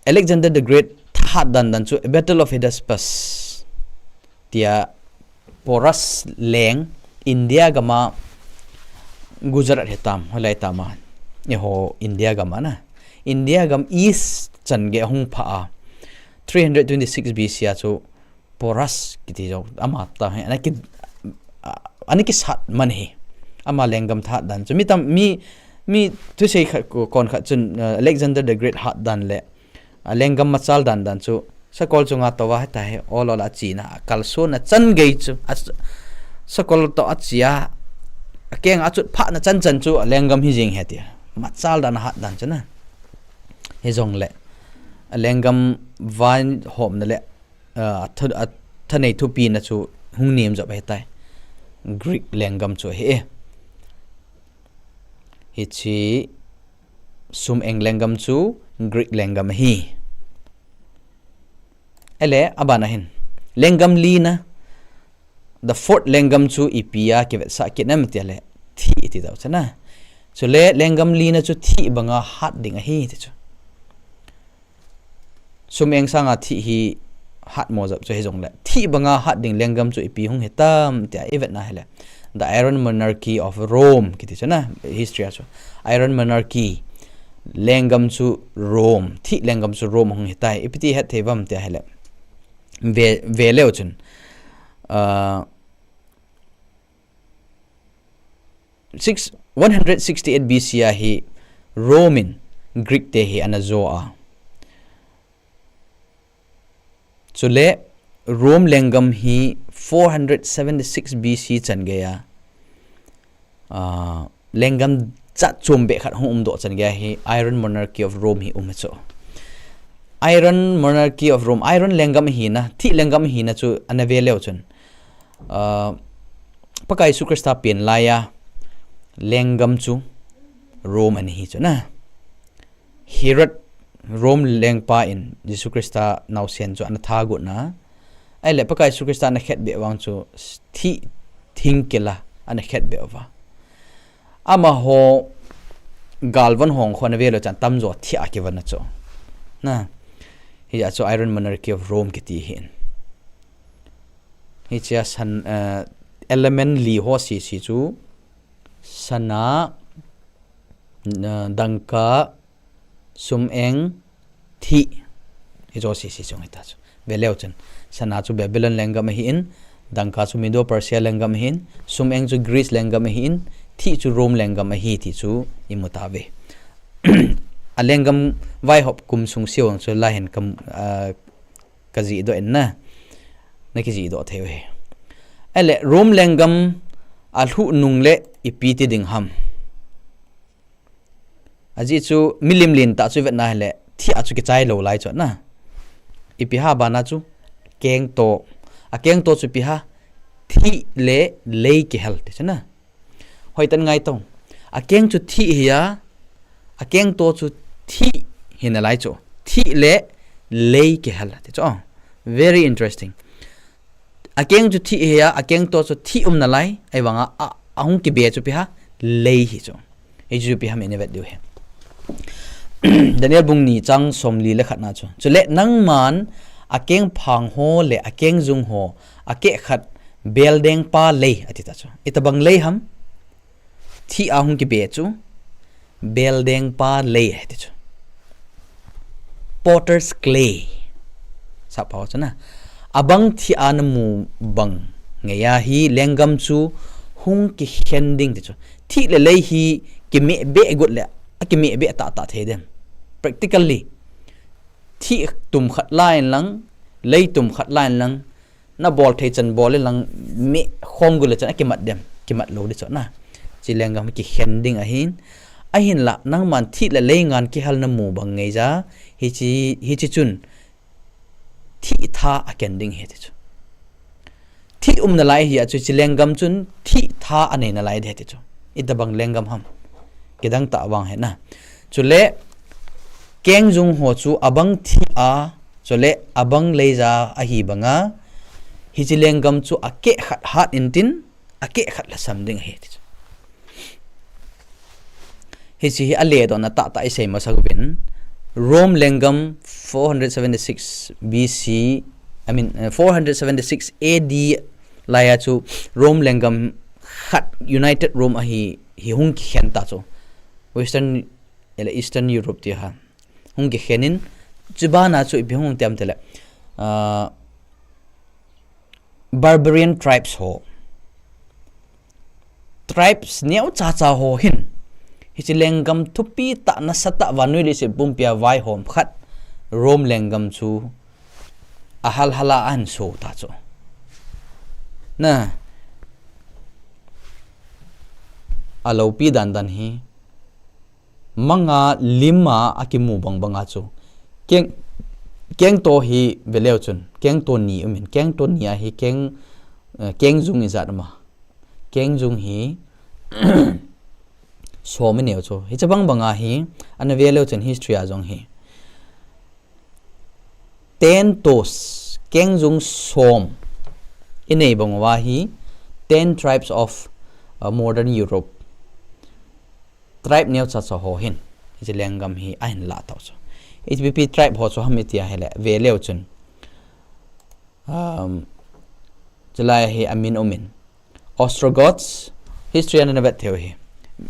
Alexander the Great thahat dan dan chu Battle of Hydaspes tia Porus leng India gama Gujarat hitam, hoilai tama. Eiho India gama na. India gam east chan gei ahung phah a. Three hundred twenty-six B C a chu Porus kiti jong ama ta hi, ana ki, a, ana kisat man hi. Ama lenggam thahat dan chu mi tam, mi Mi thusei khat kon khat chun Alexander the Great hat dan le alenggam machal dan dan chu sakol chunga touva heta hi ol ol a china a kalsona chan gei chu sakol to a chia akeng a chut phah na chan chan chu alenggam hi jing he tia machal dan hat dan chu na. Hijongle alenggam vai hopna le a thanei thupi na chu hung nem jop hetai. Greek lenggam chu hi e. Hichi Sum-eng lenggam chu Greek lenggam hi. Ele abana hin lenggam lina the fourth lenggam chu ipi a kivetsah kit nam tia le thi iti dau chana. Chule lenggam lina chu thi banga hat ding ahi ti chu. Sum-eng sanga thi hi hat mo jap chu hijongle thi banga hat ding lenggam chu ipi hung hitam tia ivetna hile the Iron Monarchy of Rome kiti chu na history a chu Iron Monarchy lenggam chu Rome thi lenggam chu Rome hung hitai ipiti het thei vam tia hile ve ve leu chun uh, six, one hundred sixty-eight B C a hi Rome in Greek te hi ana jo a. Chule Rome lenggam hi four hundred seventy-six B C chan gei a uh, lenggam chat chom be khat hung um do chan gei a hi Iron Monarchy of Rome hi um chu. Iron Monarchy of Rome Iron lenggam hi na thi lenggam hi na chu ana ve leu chun uh, Pakai Jesu Christa pen laiya lenggam chu Rome ani hi chu na. Herod Rome lengpa in Jesu Christa nausen chu ana thagot na. Aile Pakai Jesu Christa ana khet be vang chu thi thing kila ana khet be va. Ama ho galvan hong khona velo chan tamjo thi a kivana chu. Na. Hi a chu Iron Monarchy of Rome kiti hin. Hichia san uh, element li ho si si chu sana uh, dangka sum-eng thi hi jo si si chung hita chu. Ve leu chun sana chu Babylon lenggam ahi in dangka chu Medo Persia lenggam ahi in sum-eng chu Greece lenggam ahi in thi chu Rome lenggam ahi ti chu imu ta ve. A lenggam vaihop kum sung siu ang chu la hin kam uh, ka jih doh in na na ki jih doh thei u hi. Ele Rome lenggam a lhu nung le ipi ti ding ham. Aji chu milim lin ta chu vetna hele thi a chu kichai lo lai chu na. Ipi ha bana chu keng to a keng to chu pi ha thi le lei kihel ti chu na. Hoitan ngai tong. A keng chu thi hi a a keng to chu thi hi na lai chu thi le lei kihel ti chu. Very interesting. A keng chu thi hi a a keng to chu thi um na lai ai vanga a hung kibe chu pi ha lei hi chu. Hi chu pi ha mi ne vet diu hi. Daniel bung ni chang som li le khat na chu. Chule nangman a keng phang ho le a keng jung ho a keh khat bel deng pa lei ati ta chu. Itabang lei ham? Thi a hung kibe chu bel deng pa lei ati chu. Potter's clay. Sa pa chu na. Abang thi a na mu bang ngeia hi lenggam chu hung kikhen ding ti chu. Thi le lei hi kime be got le a kime be ta ta thei dem. Practically thi tum khat lai lang lei tum khat lai lang na bol thei chan bol le lang mi khom gu le chan a kimat dem kimat lo di chu na. Chi lenggam kikhen ding ahin ahin la nangman thi le lei ngan kihal na mu bang ngeija hi chi hi chi chun thi tha a ken ding hi ti chu. Thi um na lai hi a chu chi lenggam chun thi tha a nei na lai de ti chu. Itabang lenggam ham. Kidang ta vang he na. Chule keng jung ho chu abang thi a chule abang leija ahi banga hi chi lenggam chu a keh khat hat in tin a keh khat la sam ding hi ti chu. Hi chi hi a le do na ta ta i sei ma sa gu bin Rome lenggam four hundred seventy-six B C I mean uh, four hundred seventy-six A D lai a chu Rome lenggam khat United Rome ahi hi hung khen ta chu. Western ele Eastern Europe ti ha hung khen in chu bana chu ipi hung tiam tele uh, barbarian tribes ho tribes neo cha cha ho hin Hiche lenggam thupi tah nasatah vannoi leiset pumpia vaihom khat Rome lenggam chu ahal hala ahin so ta chu. Na, alopi dandan hi manga lima akimu bang banga chu keng, kengto hi veleu chun kengto ni umin, kengto ni a hi keng, eh, kengjung ijat uma. Kengjung hi som inei u chu. Hiche bang banga hi ana veleu chun history a jong hi ten toes, kengjung som inei bang uva hi ten tribes of, uh, modern Europe. Tribe neocha cha ho hin hiche lenggam hi ahin lah tau chu. Ipi pi tribe ho chu ham itia hile veleu chun, um, chulai hi amin umin. Ostrogoths, history ana vet theu hi.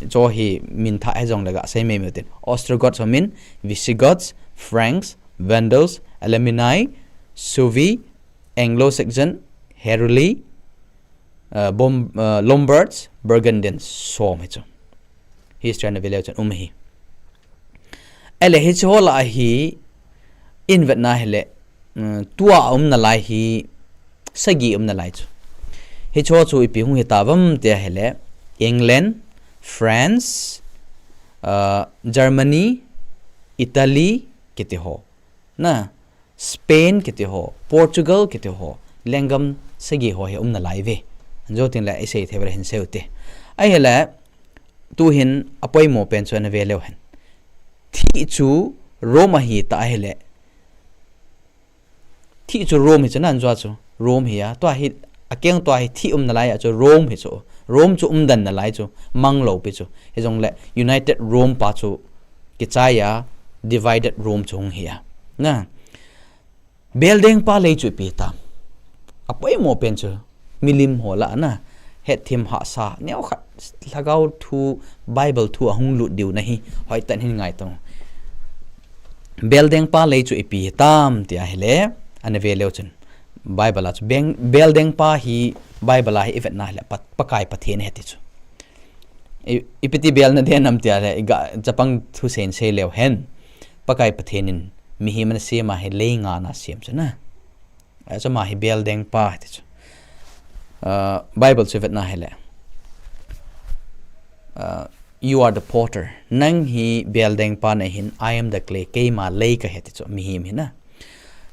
Chu hi min thah hijong le gasei mei mei tin. Ostrogoths umin, Visigoths, Franks, Vandals, Alemanni, Suevi, Anglo-Saxon, Heruli, uh, Bom-, uh, Lombards, Burgundians, som hi chu. History ana veleu chun um hi. Ele hiche ho lah a hi ivetna hile, um, tua umna lai hi sagi umna lai chu. Hiche ho chu ipi hung hita vam tia hile England, France, uh, Germany, Italy, kiti ho. Na, Spain kiti ho, Portugal kiti ho, lenggam sagi ho hi umna lai ve. Anjo tin le isei thei ve le hin seiu te. Ahile, tuhin apoimo pen chu ana veleu hen. Thi chu Rome ahi ta ahile. Thi chu Rome hi chu nan jua chu. Rome hi a. Tua hi, akeng tua hi thi umna lai a chu Rome hi chu. Rome chu umdan na lai chu. Mang lou pi chu. Hijong le United Rome pa chu kichai a, divided Rome chu hung hi a. Na. Beldeng pa lei chu ipi tam. Apoimo pen chu. Milim ho lah a na. Hetthem hahsa. Neo khat lhagao thu, Bible thu ahung lut diu na hi. Hoitah in hin ngai tong. Beldeng pa lei chu ipi tam tia hile. Ana veleu chun. Bible a chu. Beng, beldeng pa hi Bible a hi ivetna hile. Pa, Pakai Pathen ahi ti chu. I, ipi ti belna den am tia le, iga chapang thusein seileu hen. Pakai Pathen in mihem ana sem a hi lei nga ana sem chu na. Achu ama hi beldeng pa ti chu. Uh, Bible chu vetna hile. Uh, "You are the potter." Nang hi beldeng pa nahin, "I am the clay." Keima lei kahi ti chu, mihem hi na.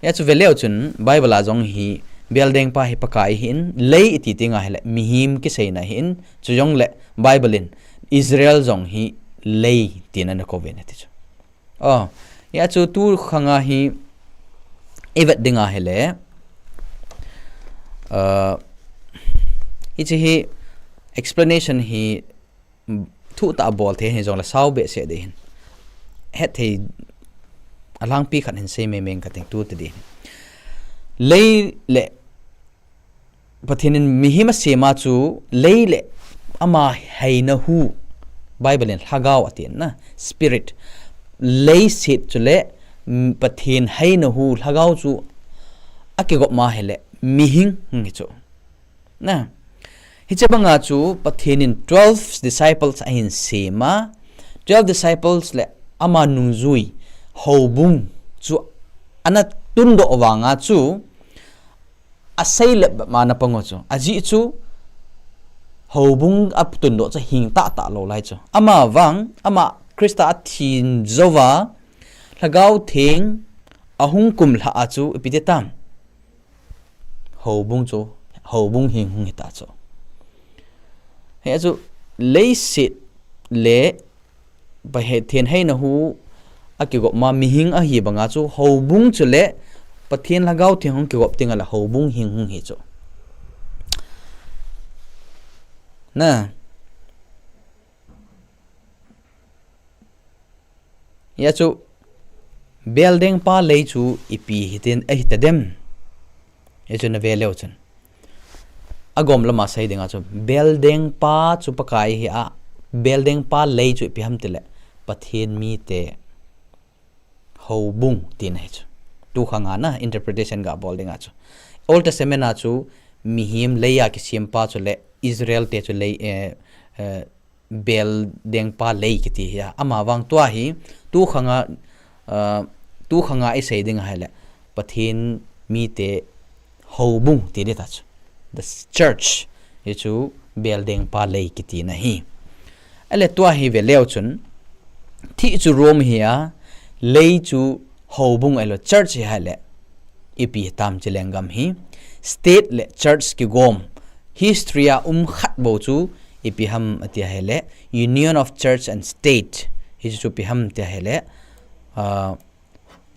Hia chu veleu chun Bible a jong hi beldeng pa hi Pakai ahin, lei iti ti nga hile mihem kiseina ahin, chujong le Bible in Israel jong hi lei tina ana kouvin ati chu. Oh, hia chu tu khanga hi ivet dinga hile, uh, hiche hi explanation hi thu ta bol thei hijong le sao behseh ding hin. Hetthei alhangpi khat hin sei mei mei kating tu ti ding. Lei le Pathen in mihem asem a chu lei le ama heina hu Bible in lhagao atin na spirit. Leiset chu le, mm, Pathen heina hu lhagao chu akigop ma hile mihing hung hi chu. Na. Hiche banga chu Pathen in twelve disciples ahin sem a, twelve disciples le ama nungjui houbung chu ana tundoh vanga chu asei le ma na pang u chu. Ajeh chu houbung atundoh chu hing tah tah lou lai chu. Ama vang, ama Christa athin jouva, Lhagao Theng ahung kumlha a chu ipi ti tam. Houbung chu, houbung hing hung hita chu. Hia chu leiset le Pathen heina hu akigop ma mihing ahi banga chu houbung chu le Pathen Lhagao Theng hung kigop tinga le houbung hing hung hi chu. Na. Hia chu beldeng pa lei chu ipi hitin ahi ta dem. Hia chu na veleu chun. Agom lama sei dinga chu beldeng pa chu Pakai hi a, beldeng pa lei chu ipi ham tile Pathen mite houbung tina hi chu. Tu khanga na interpretation ga bol dinga chu. Old Testament a chu mihem lei a kisem pa chu le Israel te chu lei, eh, eh, bel dengpa lei kiti hi a. Ama vang tua hi, tu khanga, uh, tu khanga i sei ding ahile, Pathen mite houbung ti ding ta chu. The church, hi chu bel dengpa lei kiti na hi. Ale tua hi ve leu chun, thi chu Rome hi a, lei chu houbung elo church hi ahile, ipi tam chi lenggam hi. State le church kigom, history a um khat bou chu ipi ham ati ahile, Union of Church and State. Hi chu ipi ham ati ahile, uh,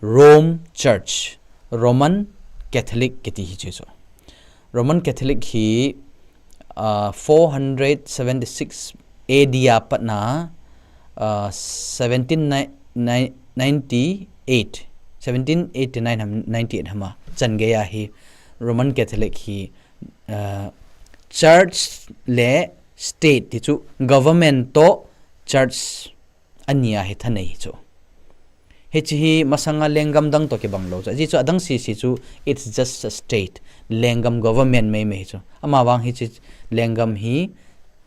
Rome Church, Roman Catholic kiti hi chu chu. Roman Catholic hi, uh, four hundred seventy-six A D a patna, uh, seventeen ninety-eight, seventeen eighty-nine ham, ninety-eight hama chan gei a hi Roman Catholic hi, uh, church le state ti chu government to church ania hi thanei chu. Hichi hi masanga lenggam dang to kibang lou chu. Ajeh chu adang sisi chu it's just a state. Lenggam government mei mei chu. Ama vang hichi lenggam hi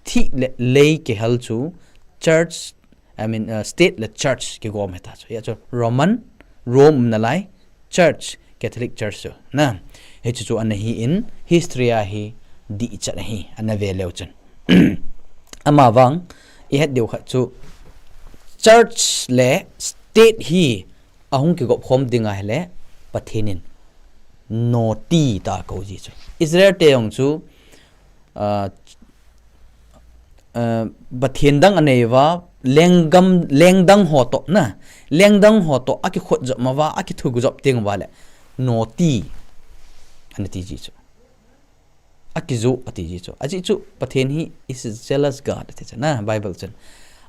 thi le lei kihal chu church, I mean, uh, state le church kigom hi ta chu. Hia chu Roman, Rome umna lai, church, Catholic Church chu. Na, hichi chu ana hi in history a hi dichat hi ana ve leu chun. Ama vang, i het diu khat chu church le state hi ahung kigop khom ding ahile Pathen in noti ta kou ji chu. Israel te jong chu, uh, uh, Pathen dang anei uva, lenggam, lengdang ho to na, lengdang ho to akikhut jop ma uva, akithu jop teng uva le noti ana ti ji chu. Akijo ati ji chu. Ajeh chu Pathen hi is a jealous God ati chu na Bible chun.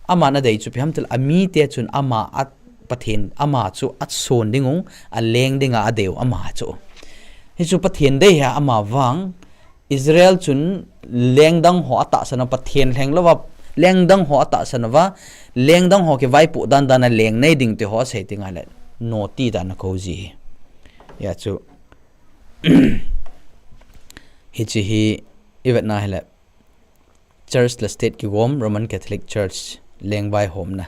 Ama na dei chu ipi ham tile amite chun ama at Pathen ama chu atson ding u, aleng ding a adei u ama chu. Hi chu Pathen dei hi a ama vang Israel chun lengdang ho atahsan a Pathen lheng louva, lengdang ho atahsan uva, lengdang ho kivaipoh dan dan a leng nei ding ti ho asei teng ahile noti dan a kou ji hi. Hia chu. Hichi hi i vetna ahile church le state kigom Roman Catholic Church leng vaihomna.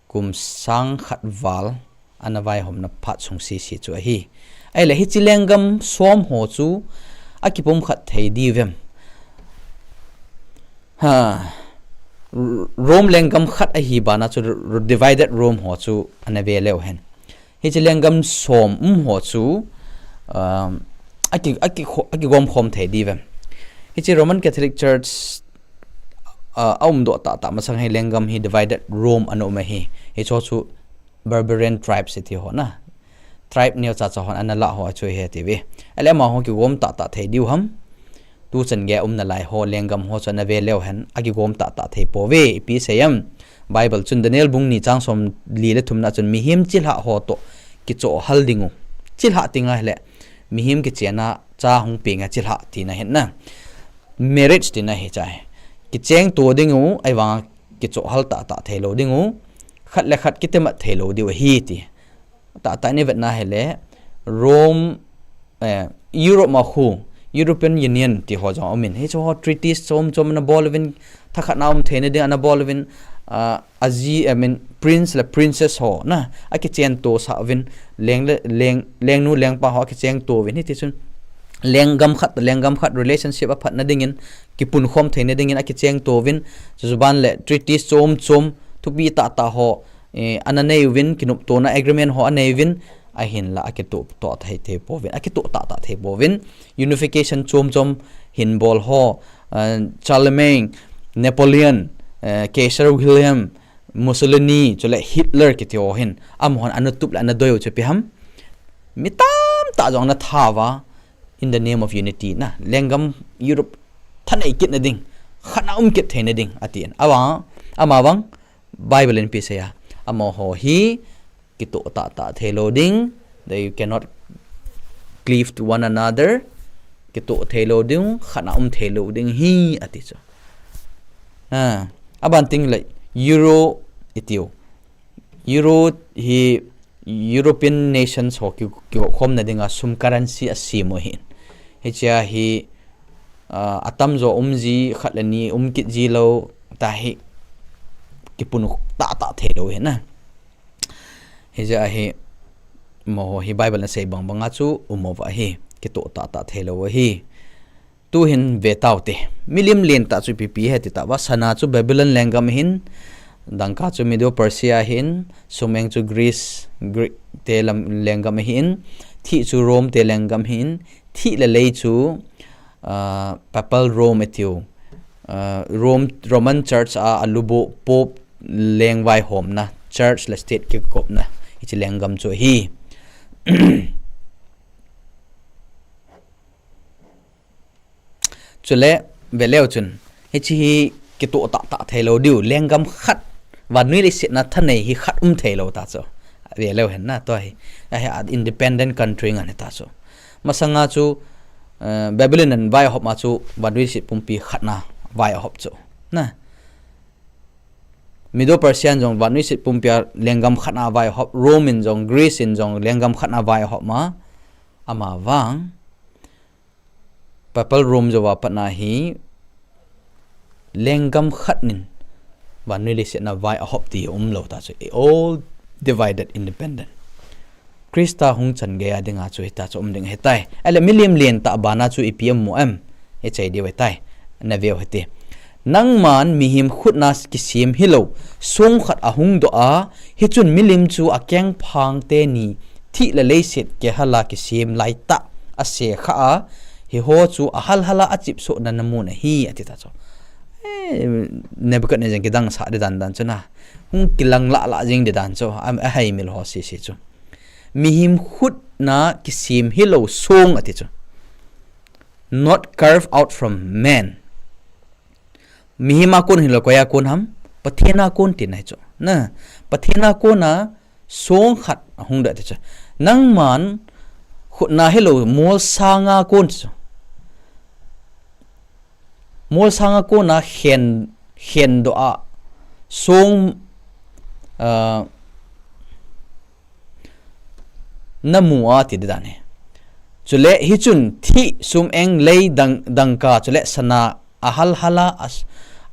Kum sang khat val ana vaihomna phat sung sisi chu ahi. Ahile hichi lenggam som ho chu akipumkhat thei diu vem. Ha, R-, Rome lenggam khat ahi bana chu R-, divided Rome ho chu ana ve leu hen. Hichi lenggam som um ho chu, um, aki, aki kho-, akigom khom thei diu vem. Hichi Roman Catholic Church, uh, aumdoh tahtah masang hi lenggam hi divided Rome ana um ahi. Hicho chu Barbarian tribes iti ho na. Tribe neocha cha hon ana lah ho achu ahi ati ve. Ale amaho kigom tahtah thei diu ham. Tuchan gei a umna lai ho, lenggam ho chu ana ve leu hen, akigom tahtah thei pouve, ipi sei em. Bible chun Daniel bung ni chang som li le thumna chun mihem chilhah ho to kichoh hal ding u. Chilhah ti ngai le, mihem kichen a cha hung peng a chilhah tina hin na. Marriage tina hi cha hi. Kicheng to ding u, ahivang a kichoh hal tahtah thei lou ding u. Khat le khat kitemat thei lou diu ahi ti. Tahtah in i vetna hile, Rome, eh, Europe ma khu, European Union ti ho jong umin. Hicho ho treaties chom chom ana bol uvin, thakhat na um theina ding ana bol uvin, ah, aji, I mean, prince le princess ho na, akichen to sah uvin, leng le, leng, lengnu lengpa ho akichen to uvin. Hiti chun, lenggam khat, lenggam khat relationship aphatna dingin, kipunkhom theina dingin akichen to uvin, chuban le treaties chom chom, thupi tahtah ho, eh, ana nei uvin, kinoptona agreement ho anei uvin, ahinla akitoh toh thei thei pouvin, akitoh tahtah thei pouvin, unification chom chom hin bol ho, eh, Charlemagne, Napoleon, eh, Kaiser Wilhelm, Mussolini, chule Hitler kiti ho hin, amahon ana tup le ana doi u chu ipi ham. Mi tamtah jong ana tha uva, in the name of unity na, lenggam Europe thanei kitna ding, khat na um kit theina ding, atin. Awa, amavang, Bible in ipi asei a, amaho hi kitoh tahtah thei lou ding, they cannot cleave to one another, kitoh thei lou ding, khat na um thei lou ding hi ati chu. Ha, aban ting le Euro itiu. Euro hi European nations ho ki, kikhomna dinga sum currency asem u ahi. Hichea hi, ah, atamjo um ji khat le ni um kit ji lou, tahi, kipun tahtah theilou hi na. Hijeh a hi, amaho hi Bible in asei bang banga chu um uva hi, kitoh tahtah theilou ahi. Tuhin ve taute. Milim lentah chu ipi ipi ham ti tauva, sana chu Babylon lenggam ahin, dangka chu Medo Persia ahin, sum-eng chu Greece, Greek te lam lenggam ahin, thih chu Rome te lenggam ahin, thih le lei chu, ah, Papal Rome atiu, ah, Rome, Roman Church a alubuh Pope lengvaihomna, Church le State kikopna, hiche lenggam chu ahi. Chule, veleu chun, hiche hi kitoh tahtah theilou diu, lenggam khat, vannoi leiset a thanei hi khat um theilou ta chu. Veleu hen na, tua hi, ahi a independent country ngen hita chu. Masanga chu, eh, Babylon in vai ahop ma chu, vannoi leiset pumpi khat na vai ahop chu. Na. Medo Persia in jong vannoi leiset pumpi a lenggam khat na vai ahop, Rome in jong, Greece in jong lenggam khat na vai ahop ma, amavang, Papal Rome jouva patna hi lenggam khat nin vannoi leiset a vai ahop ti umlou ta chu, all divided, independent. Christa hung chan geiya dinga chu hita chu um ding ahitai. Ahile milim lentah bana chu ipi amu em? Ichai diu ahitai. Naveu hite. Nangman mihem khutna kisem hilou song khat ahung doh a, hichun milim chu akengphang teni thih le leiset kihal a kisem laitah ase kha a, hiho chu ahal hal a achipsohna namun ahi, ati ta chu. Eh, Nebuchadnezzar in kidang sah di dan dan chu na. Hung kilang lah lah jing di dan chu. A, ahaimil ho sese chu. Mihem khutna kisem hilou song ati chu. Not carved out from man. Mihem a kon hilou, koi a kon ham? Pathen a kon tina hi chu. Na, Pathen a kon a song khat ahung doh ti chu. Nangman khutna hilou, molsanga kon chu. Molsanga kon a khen, khen doh a song, ah, namu a ti di dan hi. Chule hichun thih, sum-eng, lei, dang, dangka, chule sana ahal hal a, as,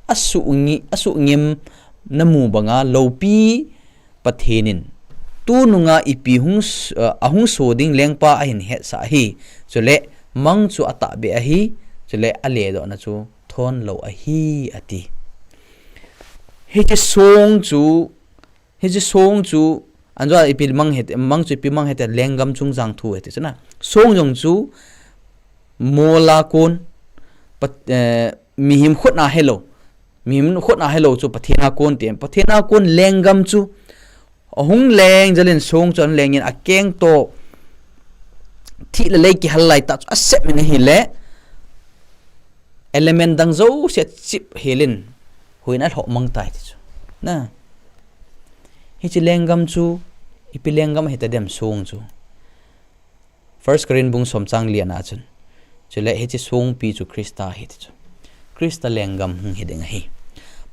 asuh ngi, asuh ngim namu banga loupi Pathen in tununga ipi hung s-, ah, ahung so ding lengpa ahin hetsah ahi. Chule mang chu atahbeh ahi. Chule aledohna chu thon lou ahi, ati. Hiche song chu, hiche song chu, anjo a ipi mang hite, mang chu ipi mang hite, lenggam chungjang thu hite chu na. Song jong chu, mola kon, pat-, eh, mihem khutna hilou. Mihem khutna hilou chu Pathen a kon ti. Pathen a kon lenggam chu ahung leng jel in song chu ahung leng in akengto thih le lei kihal laitah chu asep in ahile element dang jouse chip hel in huiyin alhoh mang tai ti chu. Na. Hiche lenggam chu ipi lenggam hita dem song chu. First Corinth bung som chang li ana chun. Chule hiche songpi chu Christa ahi ti chu. Christa lenggam hung hi ding ahi.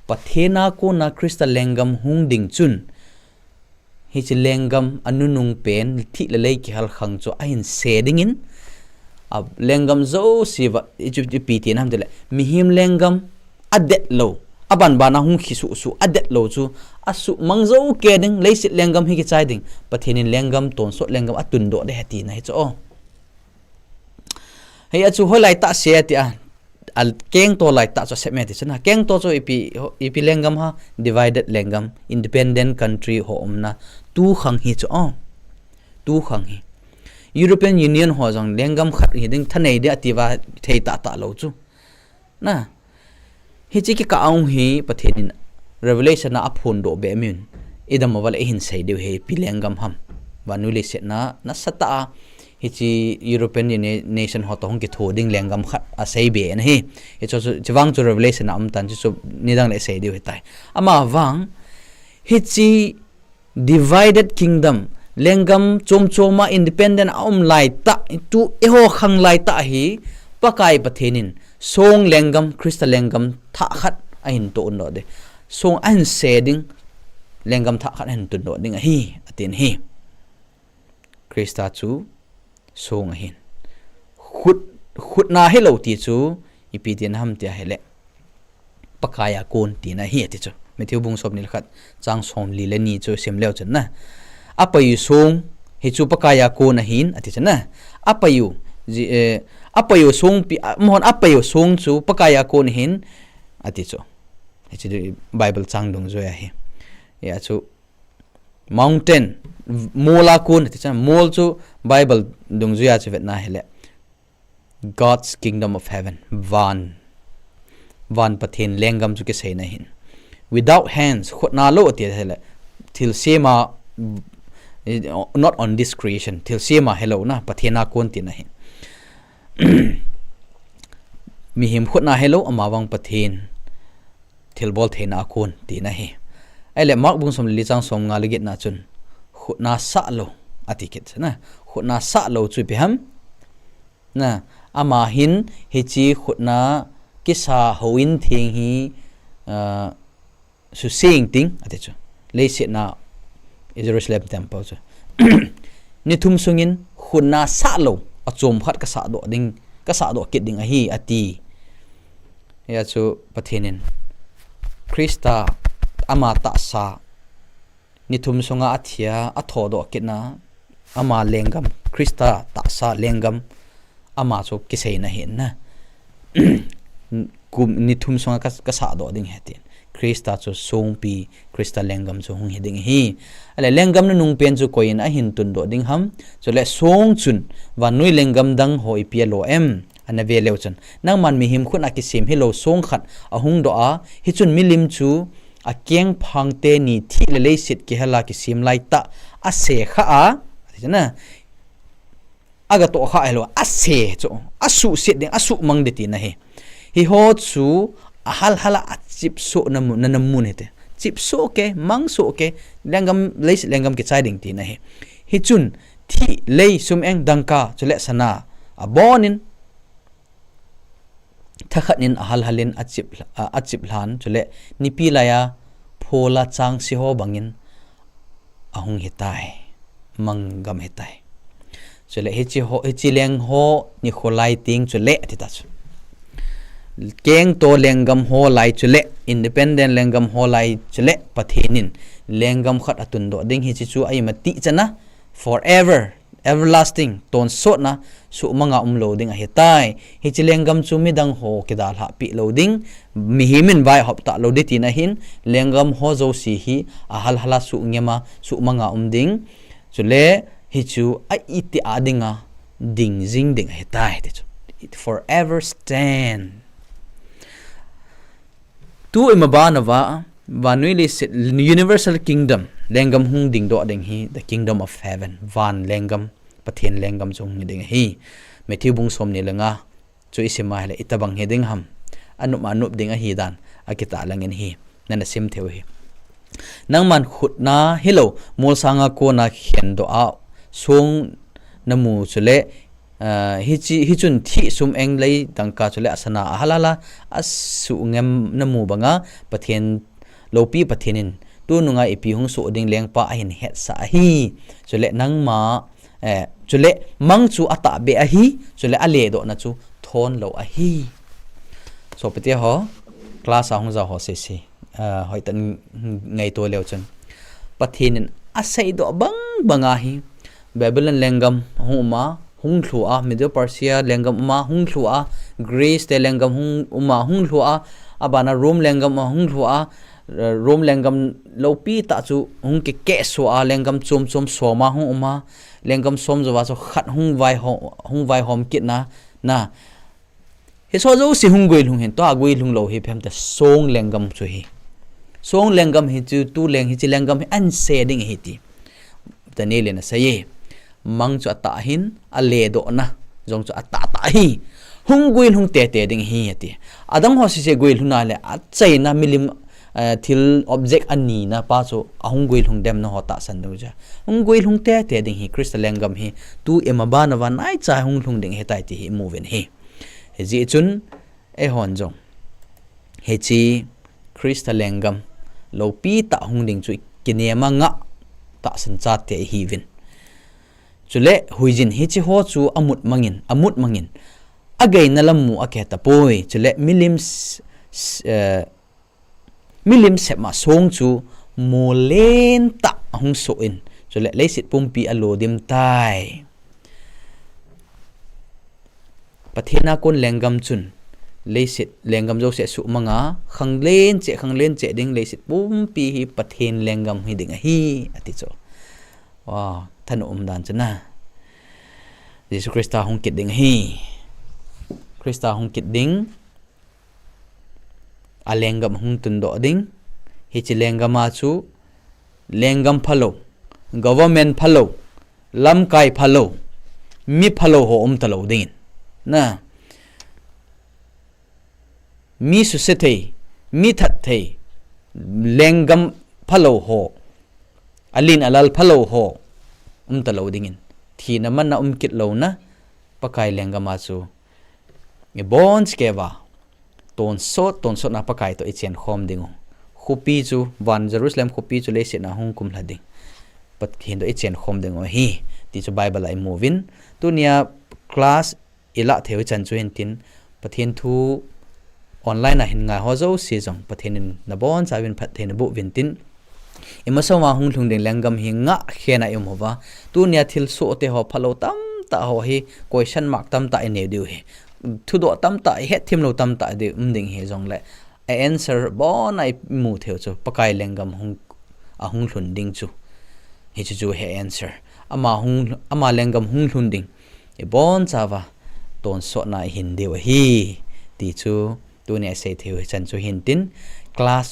Pathen a kona Christa lenggam hung ding chun, hiche lenggam anunung pen thih le lei kihal khang chu ahin se dingin, a lenggam jouse va, ichu, ipi tina ham tile, mihem lenggam adetlou, aban bana hung khi suh suh, adetlou chu, asuhmang jou kei ding, leiset lenggam hi kichai ding, Pathen in lenggam tonsot lenggam atundoh ding ahi tina hi chu o. Hia chu hoilai tah se ati a, akengto lai tah chu asep me ti chu na. Kengto chu ipi, ipi lenggam ham, divided lenggam, independent country ho umna, tu khang hi chu o. Tu khang hi. European Union ho jong lenggam khat hi ding, thanei ding ati va thei tahtah lou chu. Na. Hiche kikah a hi Pathen in Revelation a aphondoh be min. Idam uva le ihin sei diu hi ipi lenggam ham. Vannoi leiset a nasatah a hiche European Uni-, nation ho toh hung kitho ding lenggam khat asei be na hi. Hichu chu, chuvang chu Revelation a um tan chu, chu nidang le sei diu hitai. Amavang hiche divided kingdom, lenggam chom chom a independent a um lai tah, tu eiho khang lai tah hi, Pakai Pathen in, song lenggam, Christa lenggam thah khat ahin tundoh ding. Song ahin se ding, lenggam thah khat ahin tundoh ding ahi, atin ahi. Christa chu song ahin. Khut, khutna hilou ti chu, ipi tina ham ti ahile. Pakai a kon tina ahi ati chu. Matthew bung som ni le khat chang som li le ni chu sim leu chun na. Apai u song hi chu Pakai a kon ahin ati chu na. Apai u, ji, eh, apai u song pi, a, mohon apai u song chu Pakai a kon ahin ati chu. Hichu Bible chang dungjui ahi. Ya chu mountain, mol a kon ati chu na. Mol chu Bible dungjui a chu vetna hile God's kingdom of heaven, van, van Pathen lenggam chu kiseina ahin. Without hands, khutna lou ati hile, thilsem a, not on this creation, thilsem a helou na, Pathen a kon tina ahin. Mihem khutna helou, amavang Pathen thilbol theina a kon tina ahi. Ahile Mark bung som le li chang som nga le get na chun, khutna sah lou ati kit na. Khutna sah lou chu ipi ham? Na, ama hin hiche khutna kisa houin theng hi, ah, suseng ting ati chu. Leiset na Jerusalem temple chu. Ni thum sungin khutna sah lou, achom khat kasah doh ding, kasah doh kit ding ahi ati. Ya chu Pathen in Christa ama tahsa ni thum sunga athia, athodoh kitna, ama lenggam, Christa tahsa lenggam, ama chu kiseina ahin na. Kum ni thum sunga ka, kasah doh ding ahi tin. Christa chu songpi, Christa lenggam chu hung hi ding ahi. Ahile lenggam nunung pen chu koi in ahin tundoh ding ham? Chule song chun vannoi lenggam dang ho ipi alo em? Ana ve leu chun, nangman mihem khut a kisem hilou song khat ahung doh a, hichun milim chu akengphang teni thi le leiset kihel a kisem laitah a ase kha a, ati na, aga toh kha hilou, ase chu, asuhset ding, asuhmang ding tina ahi. Hiho chu ahal hal a achipsoh na mun, na, na mun hite. Chipsoh kei, mangsoh kei, lenggam, leiset lenggam kichai ding tina ahi. Hichun, thi, lei, sum-eng, dangka, chule sana abon in, thakhat in ahal hal in achip, a, achip lhan, chule nipi laiya phola changse ho bangin ahung hitai, manggam hitai. Chule hiche ho, hiche leng ho nikho lai teng chule ati ta chu. Kengto lenggam ho lai chule, independent lenggam ho lai chule, Pathen in lenggam khat atundoh ding hiche chu a ima ti chana, forever, everlasting, tonsot na, suhmang a umlou ding ahitai. Hiche lenggam chu midang ho kidalhah peh lou ding, mihem in vaihop talou ding tina ahin, lenggam ho jouse hi ahal hal a suhngem a, suhmang a um ding. Chule, hichu a itih a dinga, ding jing ding ahitai, ti chu. It forever stand. Tu ima ban uva, vannoi leiset, universal kingdom, lenggam hung dingdoh ding hi, the kingdom of heaven, van lenggam, Pathen lenggam chu hung hi ding ahi. Matthew bung som ni le nga, chu isim a ahile, itobang hi ding ham, anop anop ding ahi dan, akitah langin hi, nana sim thei u hi. Nangman khutna hilou, molsang a kona khendoh a, song namu chule, ah, hiche, hichun thi sum-eng lei dangka chule asana ahal hal a, asuhngem namu banga, Pathen, loupi Pathen in, tunung a ipi hung soh ding lengpa ahin hetsah ahi. Chule nangma, eh, chule mang chu atahbeh ahi, chule aledohna chu thon lou ahi. Sopite ho, class a hung ja ho sese. Ah, hoitah in ngaito leu chun. Pathen in aseidoh bang banga hi. Babylon lenggam hung um a, hung lhu a, Medo Persia lenggam um a, hung lhu a, Greece te lenggam hung um a, hung lhu a, abana Rome lenggam a, hung lhu a, Rome lenggam loupi tah chu hung kikehsoh a, lenggam chom chom som a hung um a, lenggam som jouva chu khat hung vaihom, hung vaihom kitna, na, Hiche jouse hung guilhung hin, tua guilhung lou hi ipi ham tia song lenggam chu hi. Song lenggam hi chu tu leng hiche lenggam hi anse ding ahi ti. Daniel in asei e. Mang chu atah ahin, aledohna jong chu atah tah ahi. Hung guilhung tete ding ahi ati. Adang ho sese guilhung na le, achaina milim, eh, thil object anina pa chu ahung guilhung dem na ho tahsan ding chu. Hung guilhung tete ding hi Christa lenggam hi. Tu ima ban uva naicha hung lhung ding ahitai ti hi imu uvin ahi. Hijeh chun, eihon jong hiche Christa lenggam loupi tah hung ding chu kinem a ngah tahsan chate ihiuvin. Chule huijin hiche ho chu amut mangin, amut mangin, ageina lam mu akihe tapoi. Chule milim s-, s-, eh, Milim sepma song chu mol lentah ahung soh in, chule leiset pumpi alo dim tai. Pathen a kon lenggam chun leiset lenggam jouse suhmang a, khang len cheh, khang len cheh ding, leiset pumpi hi Pathen lenggam hiding ahi, ati chu. Wow, thanom um dan chu na. Jesu Christa hung kit ding ahi. Christa hung kit ding. A lenggam hung tundoh ding. Hiche lenggam a chu lenggam phalou, government phalou, lamkai phalou, mi phalou ho um talou dingin. Na, mi suse thei, mi that thei, lenggam phalou ho, alen alal phalou ho um talou dingin. Thina man a um kit louna, Pakai lenggam a chu ibon cheh kei uva, tonsot, tonsot na Pakai toh ichen khom ding u. Khopi chu, van Jerusalem khopi chu leiset na hung kumlha ding. Pathen toh ichen khom ding u ahi, ti chu Bible a imu uvin. Tunia class ilah thei u chan chu hin tin, Pathen thu online a hin ngai ho jouse jong Pathen in nabon chauvin phatthei naboh uvin tin. Imacha ma hung lhung ding lenggam hi ngah khen a i um uva. Tunia thilsoh te ho phalou tamtah ho hi question mark tamtah i neo diu hi. Thudoh tamtah, i hetthemlou tamtah diu um ding hijongle, a answer bon a imu thei u chu Pakai lenggam hung, ahung lhun ding chu. Hichu chu hi answer. Ama hung, ama lenggam hung lhun ding. Ibon chauva tonsot na ihin diu ahi, ti chu tunia isei thei u hichan chu hin tin, class chu